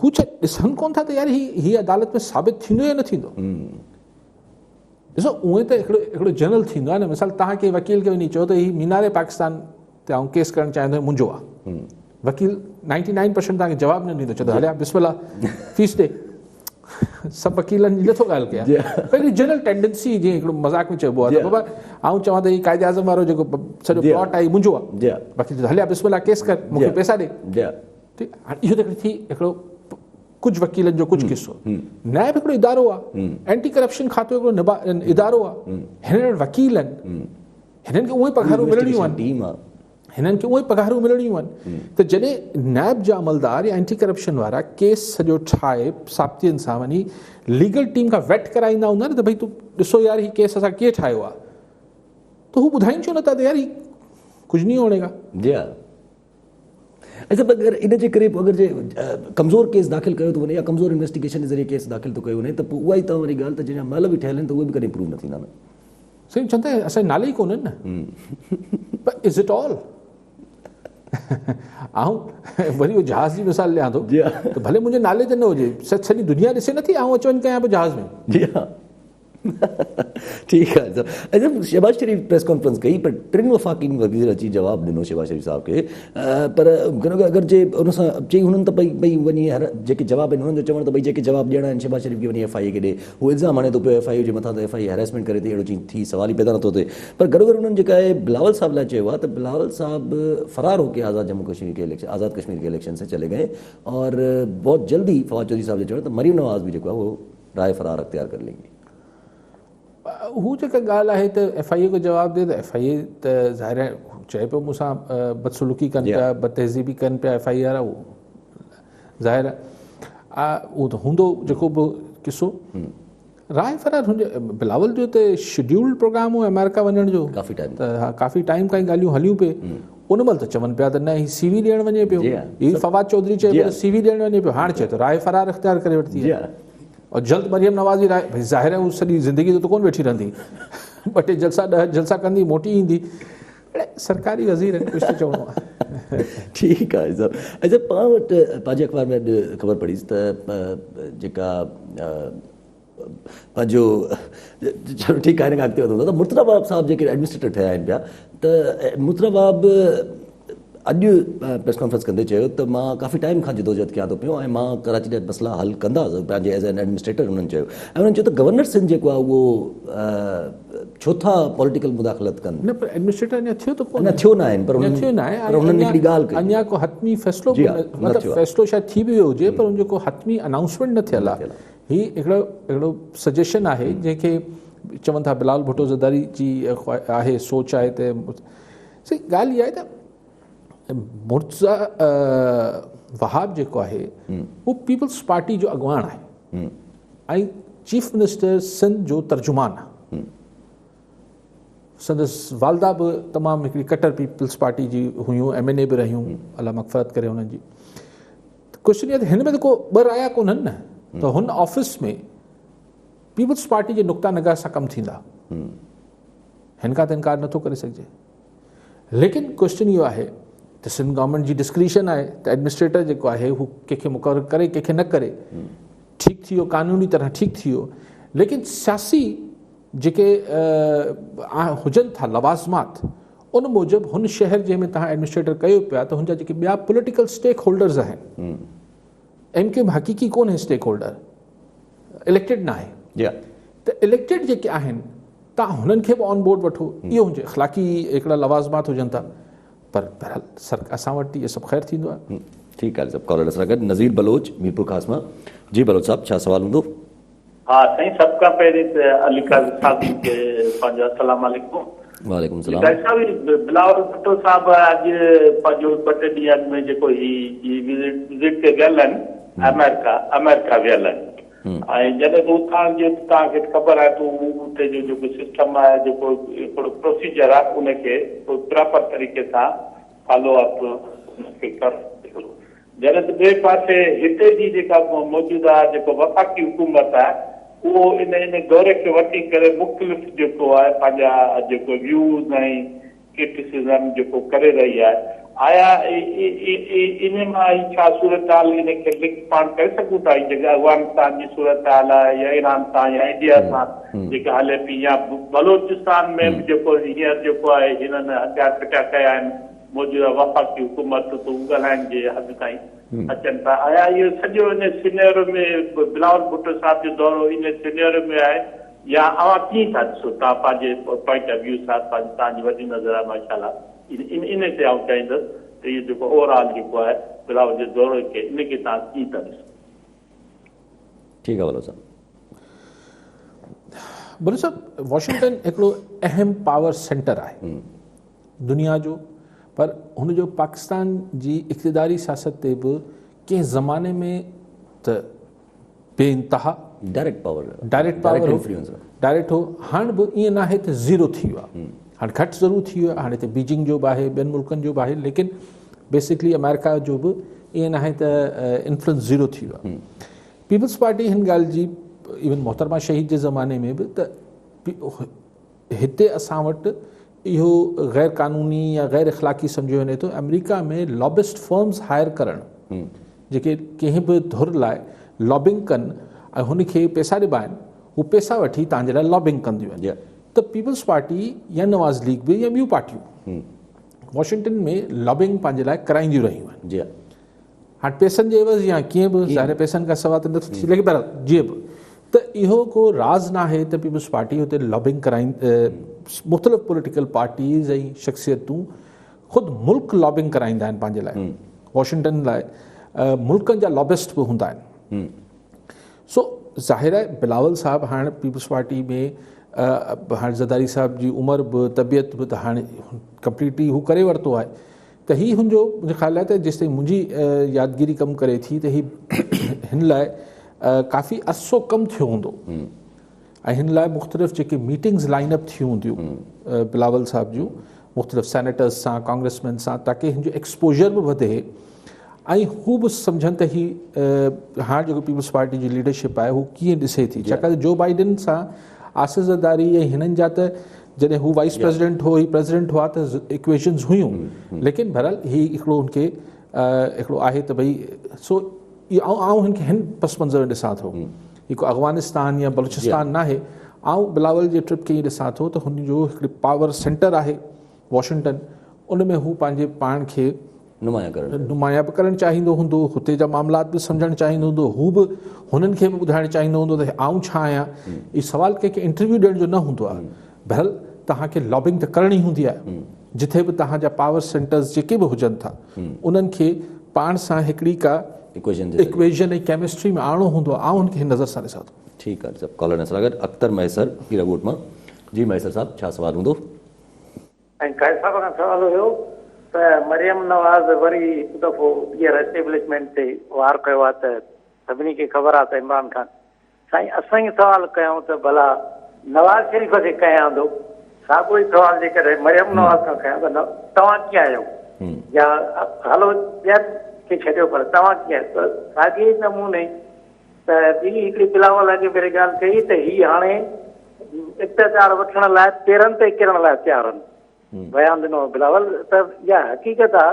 هو ڇا ڏسن ڪون ٿا ته يار هي هي عدالت ۾ ثابت ٿيندو يا نه ٿيندو. ڏسو اونئن ته هڪڙو هڪڙو جنرل ٿيندو آهي نه مثال توهان ڪنهن وڪيل کي وڃي چئو ته هي مينار پاڪستان تي آئون ڪيس ڪرڻ چاهيان ٿو منهنجو آهي وڪيل 99% توهان کي جواب نه ڏيندو چوندو هليا بسم الله فيس ڏي سڀ وڪيلن جي نٿو ڳالهه ڪيان پر هڪڙي جنرل ٽينڊنسي جيئن هڪڙو مذاق ۾ چئبو آهي ته بابا آئون چوان ته هي قائد اعظم وارو جيڪو سڄو پلاٽ آهي منهنجو آهي وڪيل چوندو هليا بسم الله ڪيس ڪر مون کي پئسا ڏي ٺيڪ هاڻي اهو ته هڪڙي ٿي هڪڙو ڪجهه وڪيلن جو ڪجهه قصو نيب هڪڙو ادارو آهي اينٽي ڪرپشن کاتو هڪڙو ادارو آهي هنن وٽ وڪيل آهن هنن کي اهي پگهارون ملڻيون آهن هنن کي اهي پگهارون ملڻيون آهن ته جڏهن نيب جا عملدار يا اينٽي ڪرپشن وارا ڪيس سڄو ٺاهي ثابتين سان وڃي ليگل ٽيم کان ويٽ ڪرائيندا هوندا نه ته ڀئي تون ڏسو يار هي ڪيس اسان ڪيئن ٺاهيو آهي ته هو ٻڌائين ڇو نٿا ته يار هي ڪجهه نهين هوڻي گا. جي ها. اڇا پر اگر ان جي ڪري پوء اگر جي ڪمزور ڪيس داخل ڪيو ٿو وڃي يا ڪمزور انويسٽيگيشن جي ذريعي ڪيس داخل ٿو ڪيو وڃي ته پوء اها ئي توهان واري ڳالهه ته جنهن جا محل به ٺهيل آهن ته اهي به ڪڏهن پروو نه ٿيندا نه. سائين چون ٿا اسان جي نالي ئي ڪونهن نه پر از it all آئون وري اهو جهاز جي مثال ڏيان ٿو ته ڀلي منهنجي نالي تي نه هجي سڄي دنيا ڏسي نٿي آئون اچ وڃ ڪيان پيو جهاز ۾. جي ها. ٺيڪ آهي اڇا شهباز شريف پريس ڪانفرنس ڪئي پر ٽن وفاقي وزير اچي جواب ڏنو شهباز شريف صاحب کي پر اگر جي ان سان چئي هنن ته ڀئي ڀئي وڃي هر جيڪي جواب آهن هنن جو چوڻ ته ڀئي جيڪي جواب ڏيڻا آهن شهباز شريف کي وڃي ايف I اي کي ڏي هو الزام هڻي ٿو پيو ايف I اي جي مٿان ته ايف I A harassment ڪري ٿي اهڙو چئي ٿي سوال ئي پيدا نٿو ٿئي پر گڏوگڏ انهن جيڪا آهي بلاول صاحب لاء چيو آهي ته بلاول صاحب فرار هو ڪي آزاد جمون ڪشمير ڪي اليڪشن آزاد ڪشمير ڪي اليڪشن سي چلي گئي اور بهت جلدي فواد چوڌري صاحب جو چوڻ ته مريم نواز به جيڪو آهي اهو راء فرار اختيار ڪر لين گي. هو جيڪا ڳالهه آهي ته ايف I اي کو جواب ڏي ته ايف I اي ته ظاهر آهي چئي پيو مون سان بدسلوڪي ڪن پيا بدتهذيبي ڪن پيا ايف I اي وارا اهو ظاهر آهي اهو ته هوندو جيڪو به قصو راء فرار هن بلاول جو ته شيڊيولڊ پروگرام هو آمريڪا وڃڻ جو ڪافي ٽائيم ته ها ڪافي ٽائيم کان ڳالهيون هليون پئي ان مهل ته چون پيا ته نه هي سي وي ڏيڻ وڃي پيو هي فواد چوڌري چئي پيو ته سي وي ڏيڻ وڃي پيو هاڻ چئي ٿو راء فرار اختيار ڪري ورتي آهي اور جلد مريم نواز جي راء ڀئي ظاهر آهي هو سڄي زندگي ته ڪونه ويٺي رهندي ٻه ٽي جلسا ڏهه جلسا ڪندي موٽي ايندي اڙي سرڪاري وزير آهن ڪجهه ته چوڻو آهي. ٺيڪ آهي صاحب اڇا پاڻ وٽ پنهنجي اخبار ۾ اڄ خبر پڙهيس ته جيڪا پنهنجو چلو ٺيڪ آهي هن کان اڳتي وڌون ٿا ته مرتضيٰ وهاب صاحب جيڪي ايڊمنسٽريٽر ٺهيا آهن پيا ته مرتضيٰ وهاب اڄ پريس ڪانفرنس ڪندي چيو ته مان ڪافي ٽائيم کان جدوجهد ڪيان ٿو پيو ۽ مان ڪراچي جا مسئلا حل ڪنداس پنهنجي ايز اين ايڊمنسٽريٽر انهن چيو ۽ انهن چيو ته گورنر سنڌ جيڪو آهي اهو ڇو ٿا پوليٽيڪل مداخلت ڪن. نه پر ايڊمنسٽريٽر اڃا ٿيو ته ڪونهي. اڃا ٿيو نه آهن پر انهن ٿيو نه آهي پر انهن هڪڙي ڳالهه ڪئي. اڃا ڪو حتمي فيصلو به مطلب فيصلو شايد ٿي به ويو هجي پر ان جو ڪو حتمي انائونسمينٽ نه ٿيل آهي. هي هڪڙو هڪڙو سجيشن آهي جنهن کي چون ٿا بلاول ڀٽو زرداري جي آهي سوچ آهي ته سائين ڳالهه اها آهي ته مرتضيٰ وهاب جيڪو آهي اهو پيپلز پارٽي جو اڳواڻ آهي ۽ چيف منسٽر سنڌ جو ترجمان آهي. سندس والده به تمام هڪڙي ڪٽر پيپلز پارٽي جي هيون، ايم اين اي به رهيون، الله مغفرت ڪري هنن جي. ڪوشچن اهو آهي ته هن ۾ ته ڪو ٻه رايا ڪونهن نه ته هن آفيس ۾ پيپلز پارٽي جي نقطه نگاهه سان ڪم ٿيندا، هن کان ته انڪار نٿو ڪري سگهجي. ليڪن ڪوشچن اهو آهي ته سنڌ گورنمينٽ جي ڊسڪريشن آهي ته ايڊمنسٽريٽر جيڪو آهي هو ڪنهن کي مقرر ڪري ڪنهن کي نه ڪري، ٺيڪ ٿي ويو قانوني طرح ٺيڪ ٿي ويو، ليڪن سياسي جيڪي هجن ٿا لوازمات ان موجب هن شهر جنهن ۾ توهان ايڊمنسٽريٽر ڪيو پيا ته هن جا جيڪي ٻيا پوليٽيڪل اسٽيڪ هولڊرز آهن، ايم ڪيو ايم حقيقي ڪونهي اسٽيڪ هولڊر، اليڪٽيڊ ناهي، ته اليڪٽيڊ جيڪي آهن توهان هنن کي به آن بورڊ وٺو، اهو هن جي اخلاقي هڪڙا لوازمات هجن ٿا، پر بهرحال سر اسان وٽ اهي سڀ خير ٿيندو آهي. ٺيڪ آهي سڀ ڪالر سان گڏ نذير بلوچ ميرپور خاص مان. جي بلوچ صاحب ڇا سوال هوندو؟ ها سائين سڀ کان پهرين ته علي قاضي صاحب کي پنهنجو السلام عليڪم. وعليڪم السلام. قاضي صاحب بلاول ڀٽو صاحب اڄ پنهنجو ٻه ٽي ڏينهن اڳ ۾ جيڪو هي وزٽ تي ويل آهن آمريڪا آمريڪا ويل آهن ۽ جڏهن ته اتان جو توهان کي خبر آهي ته اتي جو جيڪو سسٽم آهي جيڪو هڪڙو پروسيجر آهي ان کي پراپر طريقي سان فالو اپ ان کي ڪرڻو پوندو. جڏهن ته ٻئي پاسي هتي جي جيڪا موجوده جيڪو وفاقي حڪومت آهي اهو ان ان دوري کي وٺي ڪري مختلف جيڪو آهي پنهنجا جيڪو ويوز ۽ ڪرٽيسزم جيڪو ڪري رهي آهي آيا ان مان هي ڇا صورتحال ان کي لنڪ پاڻ ڪري سگهون ٿا هي جيڪا افغانستان جي صورتحال آهي يا ايران سان يا انڊيا سان جيڪا هلي پئي يا بلوچستان ۾ به جيڪو هينئر جيڪو آهي هنن هٿيار ڦٽا ڪيا آهن موجوده وفاقي حڪومت ته هو ڳالهائڻ جي حد تائين اچن ٿا. آيا اهو سڄو ان سينيريو ۾ بلاول ڀٽو صاحب جو دورو ان سينيريو ۾ آهي يا اوهان ڪيئن ٿا ڏسو توهان پنهنجي پوائنٽ آف ويو سان پنهنجي توهان جي وڏي نظر آهي ماشاء الله ان ان تي آئون چاهيندس ته اهو جيڪو اوور آل جيڪو آهي بلاول جي دوري کي ان کي توهان ڪيئن ٿا ڏسو. ٺيڪ آهي بلوچ صاحب. بلوچ صاحب واشنگٽن هڪڙو اهم پاور سينٽر آهي. دنيا جو پر هن جو پاڪستان جي اقتداري سياست تي به ڪنهن زماني ۾ ته بي انتها ڊائريڪٽ پاور ڊائريڪٽ پاور هو ڊائريڪٽ هو هاڻ به ائين ناهي ته زيرو ٿي ويو آهي هاڻ گهٽ ضرور ٿي ويو آهي هاڻي هتي بيجنگ جو به آهي ٻين ملڪن جو به آهي ليڪن بيسڪلي آمريڪا جو به ائين ناهي ته انفلوئنس زيرو ٿي ويو آهي پيپلز پارٽي هن ڳالهه جي ايون محترمه شهيد جي زماني ۾ به ته هتي اسان وٽ اهو غير قانوني يا غير اخلاقي سمجهيو وڃي ٿو آمريڪا ۾ لابسٽ فرمز هائر ڪرڻ جيڪي ڪنهن به ڌر لاء لابنگ ڪن ۽ هن کي پيسا ڏبا آهن هو پيسا وٺي تان جي لاء لابنگ ڪنديون آهن ته پيپلز پارٽي يا نواز ليگ به يا ٻيون پارٽيون واشنگٽن ۾ لابنگ پنهنجي لاء ڪرائينديون رهيون آهن جي هاڻ پئسن جي عيوض يا ڪيئن به ظاهر پئسن کان سوا ته نٿو ٿي ليڪن بهرحال جيئن به ته اهو ڪو راز ناهي ته پيپلز پارٽي هتي لابنگ ڪرائين مختلف پوليٽيڪل پارٽيز ۽ شخصيتون خود ملڪ لابنگ ڪرائيندا آهن پنهنجي لاء واشنگٽن لاء ملڪن جا لابسٽ به هوندا آهن سو ظاهر آهي بلاول صاحب هاڻ پيپلز پارٽي ۾ هاڻ زرداري صاحب جي عمر به طبيعت به ته هاڻ ڪمپليٽلي هو ڪري ورتو آهي ته هي هن جو منهنجو خيال آهي ته جيستائين منهنجي يادگيري ڪم ڪري ٿي ته هي هن لاء ڪافي عرصو ڪم ٿيو هوندو ۽ هن لاء مختلف جيڪي ميٽنگز لائن اپ ٿيون هونديون بلاول صاحب جون مختلف سينيٽرز سان ڪانگريسمين سان تاڪي هن جو ايڪسپوجر به وڌي ۽ هو به سمجهن ته هي هاڻ جيڪو پيپلز پارٽي جي ليڊرشپ آهي هو ڪيئن ڏسي ٿي ڇاڪاڻ ته جو بائيڊن سان آصف زرداري ۽ هنن جا ته جڏهن هو وائيس پريزيڊنٽ هو هي پريزيڊنٽ هئا ته اڪويشنز هيون ليڪن بهرحال هي هڪڙو هن کي هڪڙو آهي ته ڀئي سو آئون هن کي هن پس منظر ۾ ڏسان ٿو هي ڪو افغانستان يا بلوچستان ناهي آئون بلاول جي ٽرپ کي ائين ڏسان ٿو ته هن جو هڪڙي پاور سينٽر آهي واشنگٽن ان ۾ هو پنهنجي پاڻ کي نمايان ڪرڻ نمايان به ڪرڻ چاهيندو هوندو هتي جا معاملات به سمجهڻ چاهيندو هوندو هو به هنن کي به ٻڌائڻ چاهيندو هوندو ته آئون ڇا آهيان اهو سوال ڪنهن کي انٽرويو ڏيڻ جو نه هوندو آهي بهرحال توهان کي لابنگ ته ڪرڻي هوندي آهي جٿي به توهان جا پاور سينٽرز جيڪي به هجن ٿا انهن کي پاڻ سان هڪڙي ڪا اڪويشن ۽ ڪيمسٽري ۾ آڻڻو هوندو آهي آئون هن کي هن نظر سان ڏسان ٿو. ٺيڪ آهي صاحب ڪالر سان گڏ اختر مهيسر هيرا ڳوٺ مان جي مهيسر صاحب ڇا سوال هوندو. ۽ قائد صاحب کان سوال هيو ته مريم نواز وري هڪ دفعو ٻيهر اسٽيبلشمينٽ تي وار ڪيو آهي ته سڀني کي خبر آهي ته عمران خان سائين اسان ئي سوال ڪيون ته ڀلا نواز شريف کي ڪنهن آندو؟ ساڳيو ئي سوال جيڪڏهن مريم نواز کان ڪيان ته توهان ڪيئن آيو؟ يا هلو ٻين کي ڇڏيو پر توهان ڪيئن آيو؟ ته ساڳئي ئي نموني ته ٻي هڪڙي بلاول اڳ ڀيري ڳالهه ڪئي ته هي هاڻي اقتدار وٺڻ لاء پيرن تي ڪرڻ لاء تيار آهن. بيان ڏنو هو بلاول ته اها حقيقت آ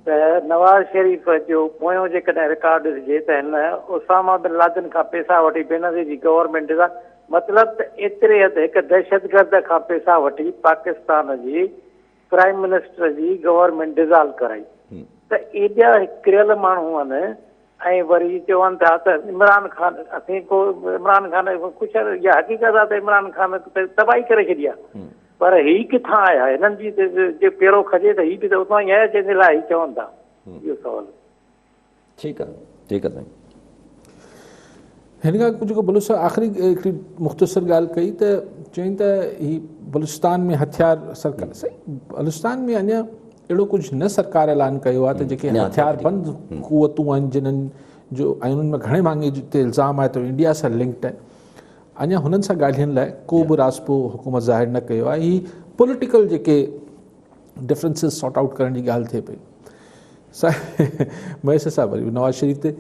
ته نواز شريف جو پويون جيڪڏهن رڪارڊ ڏسجي ته هن اساما بن لادن کان پيسا وٺي بينظير جي گورنمينٽ سان مطلب ته ايتري حد هڪ دهشتگرد کان پيسا وٺي پاڪستان جي پرائم منسٽر جي گورنمينٽ ڊزالو ڪرائي ته ايڏا ڪريل ماڻهو آهن ۽ وري چون ٿا ته عمران خان اسين ڪو عمران خان خوش اها حقيقت آهي ته عمران خان ته تباهي ڪري ڇڏي آهي پر هي ڪٿان آيا هنن جي جي پيرو کڄي ته هي به ته اتان ئي آيا جنهن جي لاء هي چون ٿا اهو سوال. ٺيڪ آ ٺيڪ آ سائين. هن کان جيڪو بلوچ صاحب آخري هڪڙي مختصر ڳالهه ڪئي ته چيائين ته هي بلوچستان ۾ هٿيار سرڪار سائين بلوچستان ۾ اڃا اهڙو ڪجهه نه سرڪار اعلان ڪيو آهي ته جيڪي هٿيار بند قوتون آهن جنھن جو ۽ انهن ۾ گهڻي ڀاڱي تي الزام آهي ته انڊيا سان لنڪڊ آهن اڃا هنن سان ڳالهين لاء ڪو به راضپو حڪومت ظاهر نه ڪيو آهي هي پوليٽيڪل جيڪي ڊفرنسز سارٽ آئوٽ ڪرڻ جي ڳالهه ٿئي پئي مهيسر صاحب وري نواز شريف تي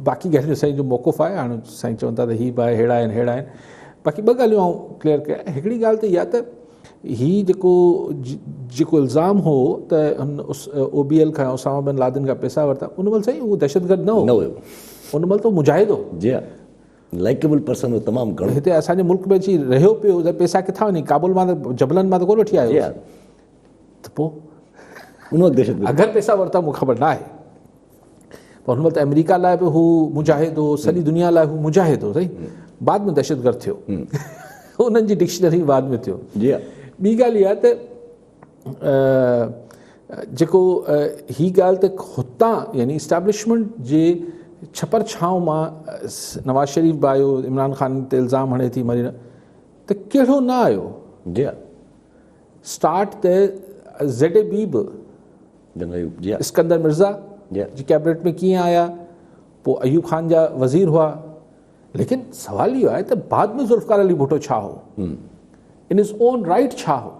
باقي ڳالهيون سائين جو موقف آهي هاڻي سائين چون ٿا ته هي به آهي ههڙا آهن ههڙا آهن باقي ٻه ڳالهيون آئون ڪليئر ڪيان هڪڙي ڳالهه ته اها ته هي جيڪو جيڪو الزام هو ته هن او بي ايل کان اسامه بن لادن کان پئسا ورتا ان مهل سائين هو دهشتگرد نه هو نه هيو ان مهل ته مجاهد هو جي ها لائيڪيبل پرسن هو تمام گهڻو هتي اسان جي ملڪ ۾ اچي رهيو پيو ته پئسا ڪٿان وڃي ڪابل مان ته جبلن مان ته ڪونه وٺي آيو ته پوء ان وقت دهشتگرد اگر پئسا ورتا مون خبر نه آهي پر هن وقت آمريڪا لاء به هو مجاهد هو سڄي دنيا لاء هو مجاهد هو صحيح بعد ۾ دهشتگرد ٿيو انهن جي ڊڪشنري بعد ۾ ٿيو جي ٻي ڳالهه اها ته جيڪو هي ڳالهه ته هتان يعني اسٽيبلشمينٽ جي ڇپر ڇانو مان نواز شريف به آيو عمران خان تي الزام هڻي ٿي مري ته ڪهڙو نه آيو جي اسٽارٽ ته زيڊ اي بي به اسڪندر مرزا جي ڪيبنيٽ ۾ ڪيئن آيا پوء ايوب خان جا وزير هئا ليڪن سوال اهو آهي ته بعد ۾ ذوالفقار علي ڀٽو ڇا هو ان his own right ڇا هو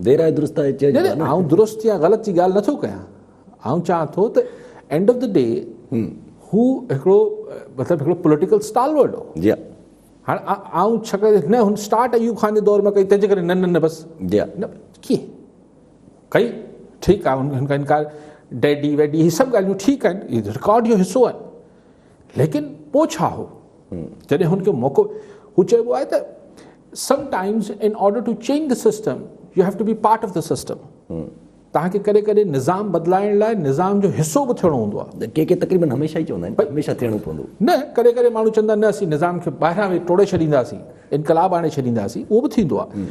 دير آهي درست آهي چئجي نه آئون درست يا غلط جي ڳالهه نٿو ڪيان آئون چاهان ٿو ته اينڊ آف the D هو هڪڙو مطلب هڪڙو پوليٽيڪل اسٽالورڊ هو جي هاڻ آئون ڇا نه هن اسٽارٽ ايوب خان جي دور ۾ ڪئي تنهن جي ڪري نه نه نه بس جي نه ڪيئن ڪئي ٺيڪ آهي هن کان انڪار ڊيڊي ويڊي هي سڀ ڳالهيون ٺيڪ آهن هي رڪارڊ جو حصو آهن ليڪن پوء ڇا هو جڏهن هن کي موقعو هو چئبو آهي ته sometimes in order to change the system you have to be part of the system توهان کي ڪڏهن ڪڏهن نظام بدلائڻ لاء نظام جو حصو به ٿيڻو هوندو آهي. ڪي ڪي تقريبن هميشه ئي چوندا آهن ته هميشه ٿيڻو پوندو. نه ڪڏهن ڪڏهن ماڻهو چوندا نه اسين نظام کي ٻاهران ويهي ٽوڙي ڇڏينداسين انقلاب آڻي ڇڏينداسين اهو به ٿيندو آهي.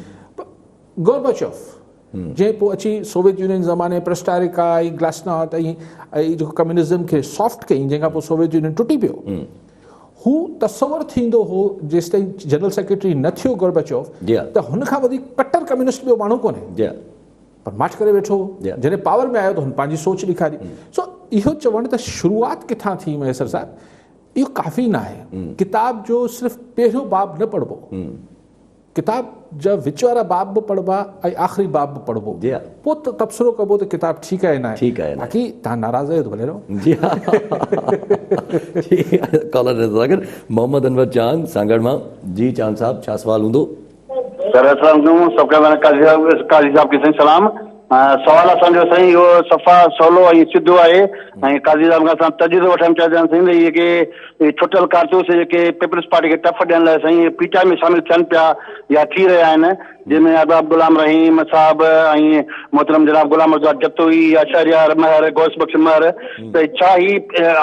گورباچوف جنهن پوء اچي سوويت يونين زماني پرسٽاريڪا ۽ گلاسناٽ ۽ جيڪو ڪميونزم کي سافٽ ڪئي جنهن کان پوء سوويت يونين ٽٽي پيو هو تصور ٿيندو هو جيستائين جنرل سيڪريٽري نه ٿيو گورباچوف ته هن کان وڌيڪ ڪٽر ڪميونسٽ ٻيو ماڻهو ڪونهي. پر ماٺ ڪري ويٺو هو. جڏهن پاور ۾ آيو ته هن پنهنجي سوچ ڏيکاري. سو اهو چوڻ ته شروعات ڪٿان ٿي مهيسر صاحب اهو ڪافي ناهي. ڪتاب جو صرف پهريون باب نه پڙهبو. ڪتاب جا وچ وارا باب به پڙهبا ۽ آخري باب به پڙهبو. پوء تبصرو ڪبو ته ڪتاب ٺيڪ آهي ناهي. باقي توهان ناراض آهيو ته ڀلي رهو. جي ها ڪالر محمد انور چانگ سانگهڙ مان. جي چانگ صاحب ڇا سوال هوندو؟ سر السلام عليڪم سڀ کان پهريان قاضي صاحب قاضي صاحب کي سائين سلام سوال اسان جو سائين اهو صفا سولو ۽ سڌو آهي ۽ قاضي صاحب کان اسان تجزيو وٺڻ چاهيندا آهيون سائين ته اهي جيڪي ڇٽل ڪارتوس جيڪي پيپلز پارٽي کي ٽف ڏيڻ لاء سائين پي ٽي آء ۾ شامل ٿين پيا يا ٿي رهيا آهن جنهن ۾ ارباب غلام رحيم صاحب ۽ محترم جناب غلام مرتضيٰ جتوئي يا شهريار مهر غوث بخش مهر ته ڇا هي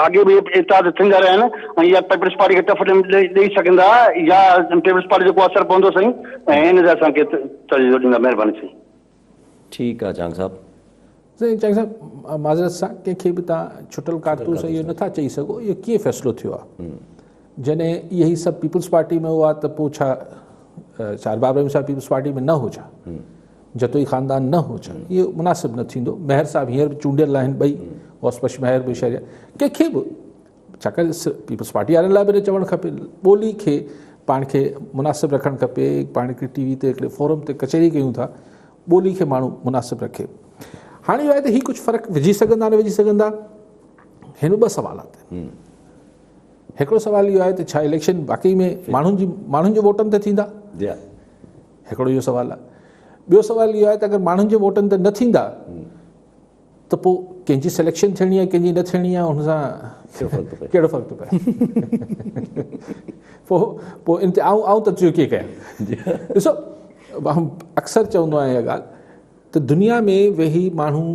اڳي به اتحاد ٿيندا رهيا آهن ۽ اها پيپلز پارٽي کي ٽف ڏئي سگهندا يا پيپلز پارٽي جو ڪو اثر پوندو سائين ۽ ان جا اسان کي تجزيو ڏيندا مهرباني سائين. ٺيڪ آ چانگ صاحب. سائين چانگ صاحب معذرت سان ڪنهن کي به توهان ڇٽل ڪارتوس اهو نٿا چئي سگهو اهو ڪيئن فيصلو ٿيو آ جڏهن اهي سڀ پيپلز پارٽي ۾ هئا ته پوء ڇا ارباب رحيم صاحب پيپلز پارٽي ۾ نه هو ڇا جتوئي خاندان نه هو ڇا اهو مناسب نه ٿيندو مهر صاحب هينئر به چونڊيل آهن ٻئي غوث بخش مهر به شهريار ڪنهن کي به ڇاڪاڻ پيپلز پارٽي وارن لاء به نه چوڻ کپي ٻولي کي پاڻ کي مناسب رکڻ کپي پاڻ هڪڙي ٽي وي تي هڪڙي فورم تي ڪچهري ڪيون ٿا ٻولي کي ماڻهو مناسب رکي هاڻي اهو آهي ته هي ڪجهه فرق وجهي سگهندا نه وجهي سگهندا هن ٻه سوالات آهن هڪڙو سوال اهو آهي ته ڇا اليڪشن واقعي ۾ ماڻهن جي ماڻهن جي ووٽن تي ٿيندا هڪڙو اهو سوال آهي ٻيو سوال اهو آهي ته اگر ماڻهن جي ووٽن تي نه ٿيندا ته پوء ڪنهن جي سليڪشن ٿيڻي آهي ڪنهن جي نه ٿيڻي آهي ان سان ڪهڙو فرق ٿو پئي پوء پوء ان تي آئون آئون تجزيو ڪيئن ڪيان ڏسو آئون اڪثر چوندو آهيان اها ڳالهه ته دنيا ۾ ويهي ماڻهو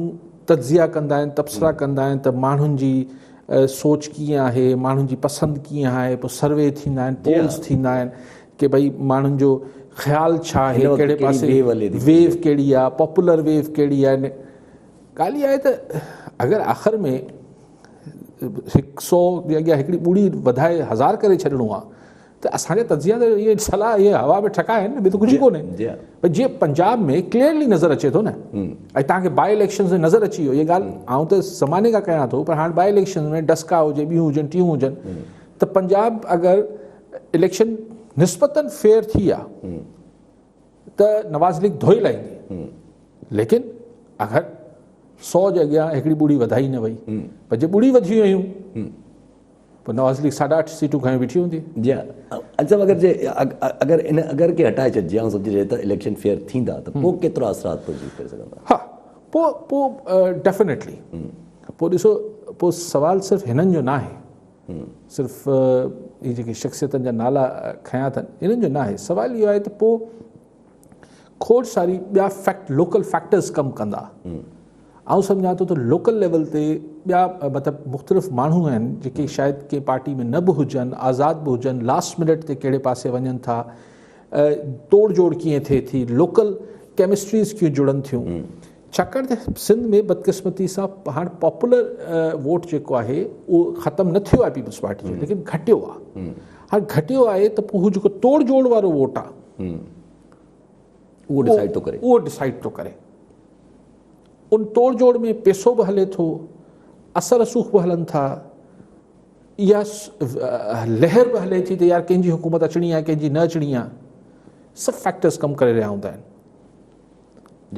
تجزيا ڪندا آهن تبصرا ڪندا آهن ته ماڻهن جي سوچ ڪيئن آهي ماڻهن جي پسند ڪيئن آهي پوء سروي ٿيندا آهن پولز ٿيندا آهن ڪي ڀئي ماڻهن جو خيال ڇا آهي ڪهڙي پاسي ويو ڪهڙي آهي پاپولر ويو ڪهڙي آهي ڳالهه اها آهي ته اگر آخر ۾ هڪ سو جي اڳيان هڪڙي ٻڙي وڌائي هزار ڪري ڇڏڻو آهي ته اسان جا تجزيا ته اهي صلاح اهي هوا ۾ ٺڪا آهن ٻيو ته ڪجهه ڪونهي پر جيئن پنجاب ۾ ڪليئرلي نظر اچي ٿو نه ۽ توهان کي باء اليڪشنز ۾ نظر اچي ويو اها ڳالهه آئون ته زماني کان ڪيان ٿو پر هاڻي باء اليڪشنز ۾ ڊسڪا هجي ٻيون هجن ٽيون هجن ته پنجاب اگر اليڪشن نسبتاً فيئر ٿي آ ته نواز ليگ ڌوئي لائيندي ليڪن اگر سو جي اڳيان هڪڙي ٻڙي وڌائي نه وئي پر جي ٻڙي وڌي ويون پوء نواز ليگ ساڍا اٺ سيٽون کنيو بيٺي هوندي. جي ها اچا اگر جي اگر ان اگر کي هٽائي ڇڏجي ۽ سمجهجي ته اليڪشن فيئر ٿيندا ته پوء ڪيترا اثرات پرجي ڪري سگهندا؟ ها پوء پوء ڊيفينيٽلي پوء ڏسو پوء سوال صرف هنن جو ناهي صرف هي جيڪي شخصيتن جا نالا کنيا اٿن انهن جو ناهي سوال اهو آهي ته پوء کوڙ ساري ٻيا فيڪٽ لوڪل فيڪٽرز ڪم ڪندا آئون سمجهان ٿو ته لوڪل ليول تي ٻيا مطلب مختلف ماڻهو آهن جيڪي شايد ڪنهن پارٽي ۾ نه به هجن آزاد به هجن لاسٽ منٽ تي ڪهڙي پاسي وڃن ٿا توڙ جوڙ ڪيئن ٿئي ٿي لوڪل ڪيمسٽريز ڪيئن جڙن ٿيون ڇاڪاڻ ته سنڌ ۾ بدقسمتي سان هاڻ پاپولر ووٽ جيڪو آهي اهو ختم نه ٿيو آهي پيپلز پارٽي جو ليڪن گهٽيو آهي هاڻ گهٽيو آهي ته پوء هو جيڪو توڙ جوڙ وارو ووٽ آهي اهو ڊسائيڊ ٿو ڪري اهو ڊسائيڊ ٿو ڪري ان توڙ جوڙ ۾ پيسو به هلي ٿو اثر رسوخ به هلن ٿا اها لهر به هلي ٿي ته يار ڪنهن جي حڪومت اچڻي آهي ڪنهن جي نه اچڻي آهي سڀ فيڪٽرز ڪم ڪري رهيا هوندا آهن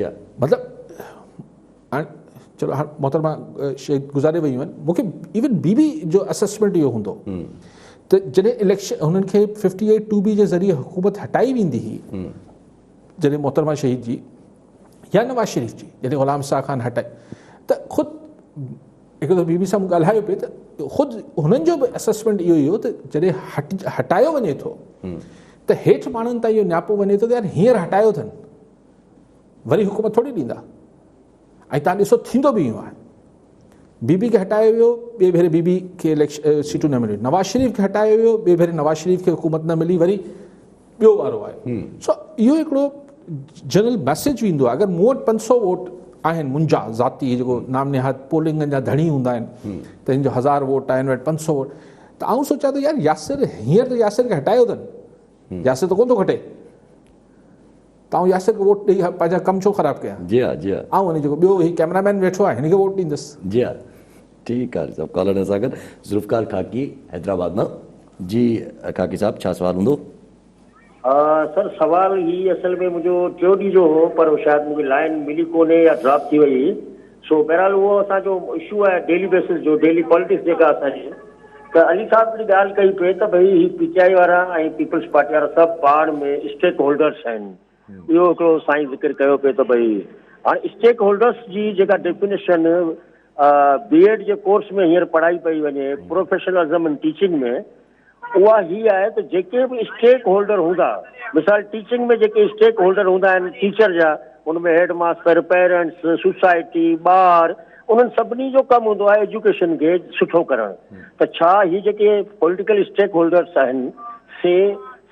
جا مطلب هاڻ چلو هاڻ محترمه شهيد گذاري ويون آهن مونکي ايون بي بي جو اسسمينٽ اهو هوندو ته جڏهن اليڪشن هنن کي 58 ٽو بي جي ذريعي حڪومت هٽائي ويندي هئي جڏهن محترمه شهيد جي يا نواز شريف جي جڏهن غلام اسحاق خان هٽائي ته خود هڪ دفعو بي بي سان مون ڳالهايو پئي ته خود هنن جو به اسسمينٽ اهو ئي هو ته جڏهن هٽايو وڃي ٿو ته هيٺ ماڻهن تائين اهو نياپو وڃي ٿو ته يار هينئر هٽايو اٿن وري حڪومت ٿوري ڏيندا ۽ تان ڏسو ٿيندو به اهو آهي بي بي کي هٽايو ويو ٻئي ڀيري بي بي کي اليڪشن سيٽون نه مليون نواز شريف کي هٽايو ويو ٻئي ڀيري نواز شريف کي حڪومت نه ملي وري ٻيو وارو آيو سو اهو هڪڙو جنرل ميسيج ويندو آهي اگر مون وٽ 500 ووٽ آهن منهنجا ذاتي جيڪو نام نهاد پولنگن جا ڌڻي هوندا آهن ته هن جو 1000 ووٽ آهن وٽ 500 ووٽ ته آئون سوچان ٿو يار ياسر هينئر ته ياسر کي هٽايو اٿن ياسر ته ڪونه ٿو کٽي ته آئون ياسر کي ووٽ ڏئي پنهنجا ڪم ڇو خراب ڪيان جي ها جي ها آئون ان جيڪو ٻيو هي ڪئميرا مين ويٺو آهي هن کي ووٽ ڏيندس جي ها ٺيڪ آهي صاحب ڪالر سان گڏ ذوالفقار خاڪي حيدرآباد مان جي خاڪي صاحب ڇا سوال هوندو؟ سر سوال هي اصل ۾ منهنجو ٽيون ڏينهن جو هو پر شايد مونکي لائين ملي ڪونهي يا ڊراپ ٿي وئي هئي سو بهرحال اهو اسان جو اشو آهي ڊيلي بيسس جو ڊيلي پاليٽڪس جيڪا اسان جي ته علي صاحب هڪڙي ڳالهه ڪئي پئي ته ڀئي هي پي ٽي آئي وارا ۽ پيپلز پارٽي وارا سڀ پاڻ ۾ اسٽيڪ هولڊرس آهن اهو هڪڙو سائين ذڪر ڪيو پئي ته ڀئي هاڻي اسٽيڪ هولڊرس جي جيڪا ڊيفينيشن بي ايڊ جي ڪورس ۾ هينئر پڙهائي پئي وڃي پروفيشنلزم ان ٽيچنگ ۾ اها هي آهي ته جيڪي به اسٽيڪ هولڊر هوندا مثال ٽيچنگ ۾ جيڪي اسٽيڪ هولڊر هوندا آهن ٽيچر جا ان ۾ هيڊ ماستر پيرنٽس سوسائٽي ٻار انهن سڀني جو ڪم هوندو آهي ايجوڪيشن کي سٺو ڪرڻ ته ڇا هي جيڪي پوليٽيڪل اسٽيڪ هولڊرس آهن سي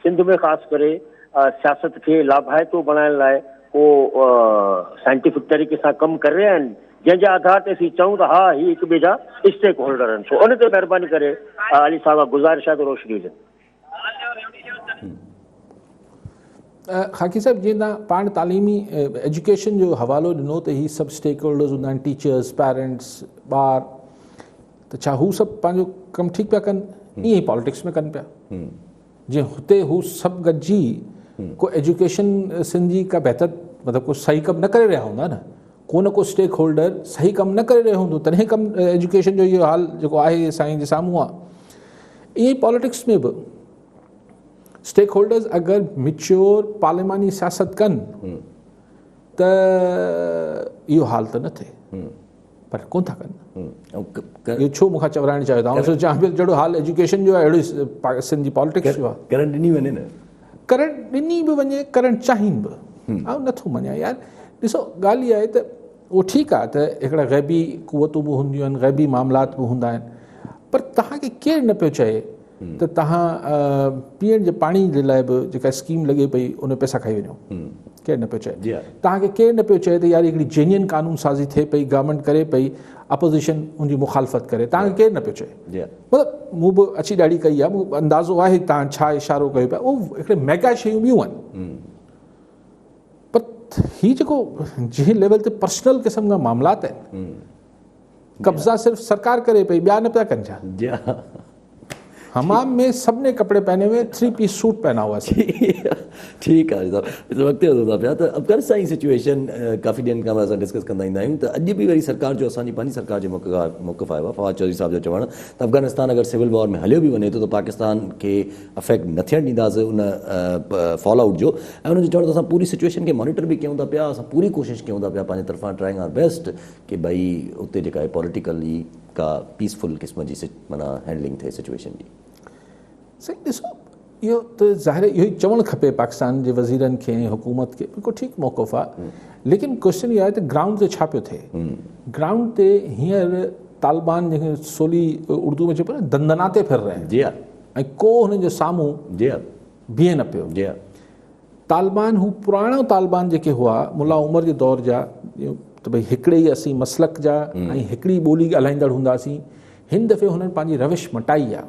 سنڌ ۾ خاص ڪري سياست کي لاڀائتو بڻائڻ لاء ڪو سائنٽيفڪ طريقي سان ڪم ڪري رهيا آهن جنهن جي آڌار تي اسين چئون ته ها هي هڪ ٻئي جا اسٽيڪ هولڊر آهن سو ان تي مهرباني ڪري علي صاحب کان گذارش آهي ته روشني وجهن. خاڪي صاحب جيئن توهان پاڻ تعليمي ايجوڪيشن جو حوالو ڏنو ته هي سڀ اسٽيڪ هولڊرز هوندا آهن ٽيچرز پيرنٽس ٻار. ته ڇا هو سڀ پنهنجو ڪم ٺيڪ پيا ڪن؟ ائين ئي پاليٽڪس ۾ ڪن پيا. جيئن هتي هو سڀ گڏجي ڪو ايجوڪيشن سنڌ جي ڪا بهتر مطلب ڪو صحيح ڪم نه ڪري رهيا هوندا نه، ڪو نه ڪو اسٽيڪ هولڊر صحيح ڪم نه ڪري رهيو هوندو تڏهن ڪم ايجوڪيشن جو اهو حال جيڪو آهي سائين جي سامهون آهي. ائين ئي پاليٽڪس ۾ به اسٽيڪ هولڊرز اگر ميچيور پارلياماني سياست ڪن ته اهو حال ته نه ٿئي. پر ڪون ٿا ڪن. اهو ڇو مون کان چورائڻ چاهيو ٿا؟ آئون سوچيان پيو جهڙو حال ايجوڪيشن جو آهي اهڙو ئي سنڌ جي پاليٽڪس جو آهي. ڪرنٽ ڏني وڃي نه. ڪرنٽ ڏني به وڃي ڪرنٽ چاهين به. آئون نٿو مڃان يار. ڏسو ڳالهه اها آهي ته اهو ٺيڪ آهي ته هڪڙا غيبي قوتون به هونديون آهن غيبي معاملات به هوندا آهن پر توهان کي ڪير نه پيو چئي ته توهان پيئڻ جي پاڻي جي لاء به جيڪا اسڪيم لڳي پئي ان ۾ پئسا کائي وڃو. ڪير نه پيو چئي. توهان کي ڪير نه پيو چئي ته يار هڪڙي جينين قانون سازي ٿئي پئي گورنمينٽ ڪري پئي اپوزيشن ان جي مخالفت ڪري توهان کي ڪير نه پيو چئي. مطلب مون به اڇي ڏاڙهي ڪئي آهي مون اندازو آهي توهان ڇا اشارو ڪيو پيا اهو هڪڙي ميگا شيون ٻيون آهن پر هي جيڪو جنهن ليول تي پرسنل قسم جا معاملات آهن قبضا صرف سرڪار ڪري پئي ٻيا نه پيا ڪن ڇا؟ جي ها. حمام ۾ سب ني ڪپڙي پهني هئي ٿري پيس سوٽ پهنا هئا سب. ٺيڪ آهي صاحب ڏسو اڳتي وڌون ٿا پيا ته افغانستان جي سچويشن ڪافي ڏينهن کان اسان ڊسڪس ڪندا ايندا آهيون ته اڄ به وري سرڪار جو اسان جي پنهنجي سرڪار جو موقف آيو آهي فواد چوڌري صاحب جو چوڻ ته افغانستان اگر سول وار ۾ هليو به وڃي ٿو ته پاڪستان کي افيڪٽ نه ٿيڻ ڏينداسين ان فال آئوٽ جو ۽ انهن جو چوڻ ته اسان پوري سچويشن کي مانيٽر به ڪيون ٿا پيا اسان پوري ڪوشش ڪيون ٿا پيا پنهنجي طرفان ٽرائنگ آر بيسٽ ڪي ڀئي اتي جيڪا آهي پوليٽيڪلي ڪا پيس فل قسم جي معنيٰ هينڊلنگ ٿئي سچويشن جي. سائين ڏسو اهو ته ظاهر اهو ئي چوڻ کپي پاڪستان جي وزيرن کي ۽ حڪومت کي بلڪل ٺيڪ موقف آهي ليڪن ڪويشچن اهو آهي ته گرائونڊ تي ڇا پيو ٿئي گرائونڊ تي هينئر طالبان جنهن کي سولي اردو ۾ چئبو آهي دندناتي ڦر رهيا آهن جي ها ۽ ڪو هنن جي سامهون جي ها بيهي نه پيو جي ها طالبان هو پراڻا طالبان جيڪي هئا ملا عمر جي دور جا ته ڀئي هڪڙي ئي اسين مسلڪ جا ۽ هڪڙي ٻولي ڳالهائيندڙ هونداسين هن دفعي هنن پنهنجي روش مٽائي آ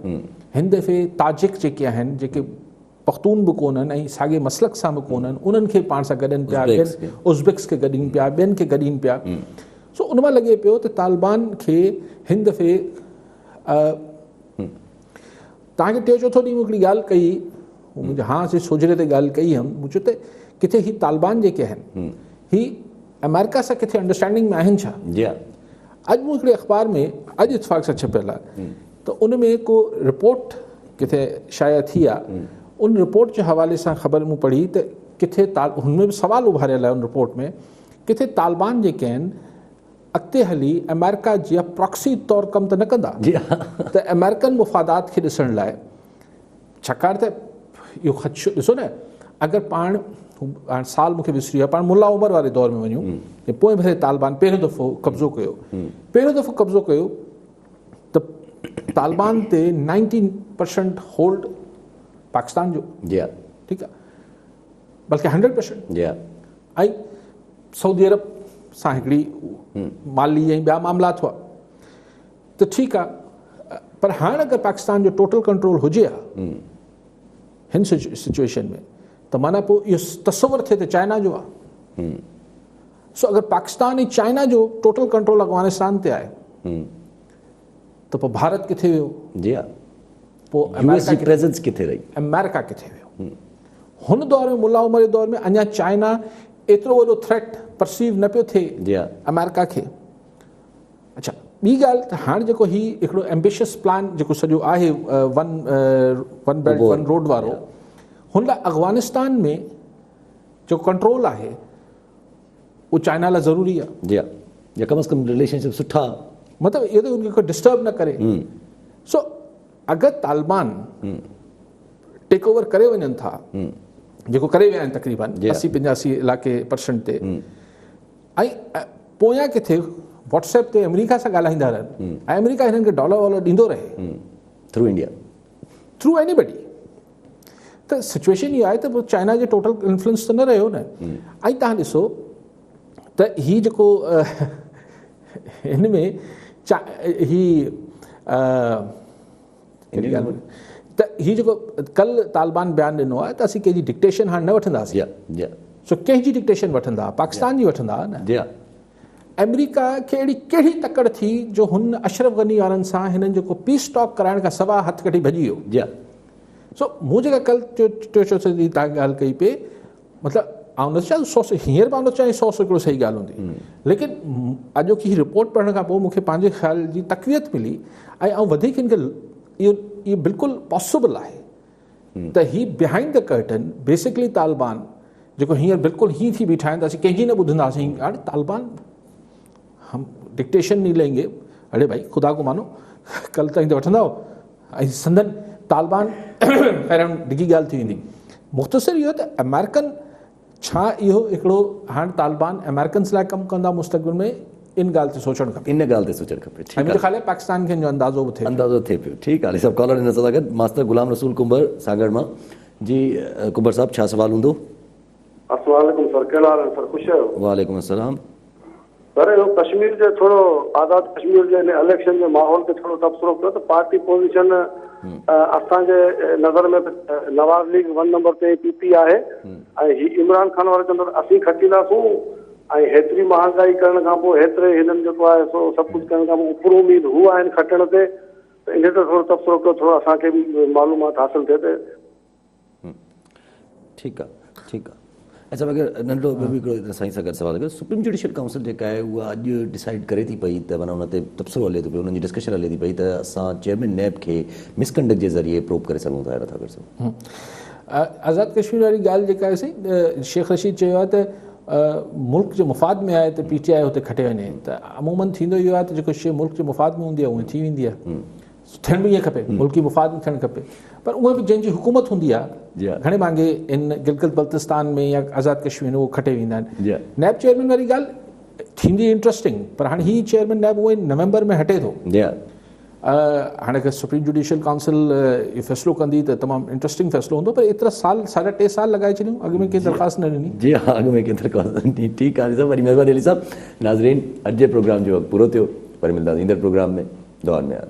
هن دفعي تاجڪ جيڪي آهن جيڪي پختون به ڪونهن ۽ ساڳي مسلڪ سان به ڪونهن انهن کي پاڻ سان گڏن پيا ازبڪس کي گڏين پيا ٻين کي گڏين پيا سو ان مان لڳي پيو ته طالبان کي هن دفعي توهان کي ٽيون چوٿون ڏينهن مون هڪڙي ڳالهه ڪئي منهنجي ها سي سوجهري تي ڳالهه ڪئي هيم مون چيو ته ڪٿي هي طالبان جيڪي آهن هي آمريڪا سان ڪٿي انڊرسٽينڊنگ ۾ آهن ڇا؟ جي ها. اڄ مون هڪڙي اخبار ۾ اڄ اتفاق سان ڇپيل آهي ته ان ۾ ڪو رپورٽ ڪٿي شايع ٿي آهي ان رپورٽ جي حوالي سان خبر مون پڙهي ته ڪٿي هن ۾ به سوال اڀاريل آهي ان رپورٽ ۾ ڪٿي طالبان جيڪي آهن اڳتي هلي آمريڪا جي پراڪسي طور ڪم ته نه ڪندا ته آمريڪن مفادات کي ڏسڻ لاء ڇاڪاڻ ته اهو خدشو ڏسو نه اگر پاڻ هاڻ سال مونکي وسري ويو پاڻ ملا عمر واري دور ۾ وڃون ته پوئين ڀيري طالبان پهريون دفعو قبضو ڪيو پهريون دفعو قبضو ڪيو ته طالبان تي 90% هولڊ پاڪستان جو جي ها ٺيڪ آ بلڪه 100% جي ها ۽ سعودي عرب سان هڪڙي مالي ۽ ٻيا معاملات هئا ته ٺيڪ آ پر هاڻ اگر پاڪستان جو ٽوٽل ڪنٽرول هجي ها هن سچويشن ۾ ته معنيٰ پوء اهو تصور ٿئي ته چائنا جو آ سو اگر پاڪستان ۽ چائنا جو ٽوٽل ڪنٽرول افغانستان تي آهي ته پوء ڀارت ڪٿي ويو؟ جي ها پوء يو ايس جي پريزنس ڪٿي رهي؟ آمريڪا ڪٿي ويو؟ هن دور ۾ ملا عمر جي دور ۾ اڃا چائنا ايترو وڏو ٿريٽ پرسيو نه پيو ٿئي جي ها آمريڪا کي. اڇا ٻي ڳالهه ته هاڻ جيڪو هي هڪڙو ايمبيشس پلان جيڪو سڄو آهي one one belt one road وارو هن لاء افغانستان ۾ جو ڪنٽرول آهي اهو چائنا لاء ضروري آهي. جي ها يا ڪم از ڪم رليشن شپ سٺا مطلب اهو ته ان کي ڊسٽرب نه ڪري سو اگر طالبان ٽيڪ اوور ڪري وڃن ٿا جيڪو ڪري ويا آهن تقريبن 80 85 علائقي پرسنٽ تي ۽ پويان ڪٿي واٽس ايپ تي آمريڪا سان ڳالهائيندا رهن ۽ آمريڪا هنن کي ڊالر والر ڏيندو رهي through India through anybody ته سچويشن اها آهي ته پوء چائنا جو ٽوٽل انفلوئنس ته نه رهيو نه ۽ تهان ڏسو ته هي جيڪو هن ۾ هي ته هي جيڪو ڪل طالبان بيان ڏنو آهي ته اسين ڪنهن جي ڊڪٽيشن هاڻ نه وٺنداسين سو ڪنهن جي ڊڪٽيشن وٺندا پاڪستان جي وٺندا نه جي آمريڪا کي اهڙي ڪهڙي تڪڙ ٿي جو هن اشرف غني وارن سان هنن جيڪو پيس ٽاڪ ڪرائڻ کان سواء هٿ ڪڍي ڀڄي ويو. جي ها. سو مون جيڪا ڪل ٽيو چوٿين ڏينهن تان ڳالهه ڪئي پئي مطلب آئون نٿو چاهيان سو هينئر به آئون نٿو چاهيان 100% صحيح ڳالهه هوندي ليڪن اڄوڪي هي رپورٽ پڙهڻ کان پوء مون کي پنهنجي خيال جي تقويت ملي ۽ آئون وڌيڪ هن کي اهو اهو بلڪل پاسبل آهي ته هي behind the curtain basically Taliban جيڪو هينئر بلڪل هي ٿي بيٺا آهن ته اسين ڪنهن جي نه ٻڌنداسين هاڻي طالبان هم ڊڪٽيشن ني لين گي اڙي ڀائي خدا کو مانو ڪل تائين ته وٺندا ۽ سندن طالبان خير ڊگهي ڳالهه ٿي ويندي مختصر اهو ته امريڪن ڇا اهو هڪڙو هاڻ طالبان امريڪنس لاء ڪم ڪندا مستقبل ۾ ان ڳالهه تي سوچڻ کپي. ان ڳالهه تي سوچڻ کپي ٺيڪ آ. ۽ منهنجو خيال آهي پاڪستان کي ان جو اندازو به ٿئي پيو. اندازو ٿئي پيو ٺيڪ آ علي صاحب ڪالر هن سان گڏ ماستر غلام رسول ڪنڀر سانگهڙ مان جي ڪنڀر صاحب ڇا سوال هوندو. السلام عليڪم سر ڪهڙا حال آهن سر خوش آهيو. وعليڪم السلام. سر اهو ڪشمير جي ٿورو آزاد ڪشمير جي ان اليڪشن جي ماحول تي ٿورو تبصرو ڪيو ته پارٽي پوزيشن اسان جي نظر ۾ ته نواز ليگ ون نمبر تي پي پي آهي ۽ هي عمران خان وارا چون ٿا ته اسين کٽينداسون ۽ هيتري مهانگائي ڪرڻ کان پوء هيتري هنن جيڪو آهي سو سڀ ڪجهه ڪرڻ کان پوء پر اميد هو آهن کٽڻ تي ته انهي تي ٿورو تبصرو ڪيو ٿورو اسان کي به معلومات حاصل ٿئي ته ٺيڪ آ ٺيڪ آ اچا مگر ننڍڙو ٻيو به هڪڙو سائين سان گڏ سوال ڪيو سپريم جوڊيشل ڪائونسل جيڪا آهي اها اڄ ڊسائيڊ ڪري ٿي پئي ته معنيٰ ان تي تبصرو هلي ٿو پيو انهن جي ڊسڪشن هلي ٿي پئي ته اسان چيئرمين نيب کي مس ڪنڊڪٽ جي ذريعي پروب ڪري سگهون ٿا يا نٿا ڪري سگهون. آزاد ڪشمير واري ڳالهه جيڪا آهي سائين شيخ رشيد چيو آهي ته ملڪ جي مفاد ۾ آهي ته پي ٽي آء هتي کٽي وڃي ته عمومن ٿيندو اهو آهي ته جيڪو شيء ملڪ جي مفاد ۾ هوندي آهي اها ٿي ويندي آهي ٿيڻ به ائين کپي ملڪي مفاد ۾ ٿيڻ کپي پر اهي به جنهن جي حڪومت هوندي آهي گهڻي ڀاڱي ان گلگت بلتستان ۾ يا آزاد ڪشمير ۾ اهو کٽي ويندا آهن نيب چيئرمين واري ڳالهه ٿيندي انٽرسٽنگ پر هاڻي هي چيئرمين نيب اهو نومبر ۾ هٽي ٿو هاڻي اگر سپريم جوڊيشل ڪائونسل اهو فيصلو ڪندي ته تمام انٽرسٽنگ فيصلو هوندو پر ايترا سال ساڍا ٽي سال لڳائي ڇڏيون اڳ ۾ ڪنهن درخواست نه ڏني. جي ها اڳ ۾ ڪنهن درخواست نه ڏني. ٺيڪ آهي علي صاحب وڏي مهرباني علي صاحب. ناظرين اڄ جي پروگرام جو وقت پورو ٿيو وري ملنداسين ايندڙ پروگرام ۾ دعائن ۾ ياد.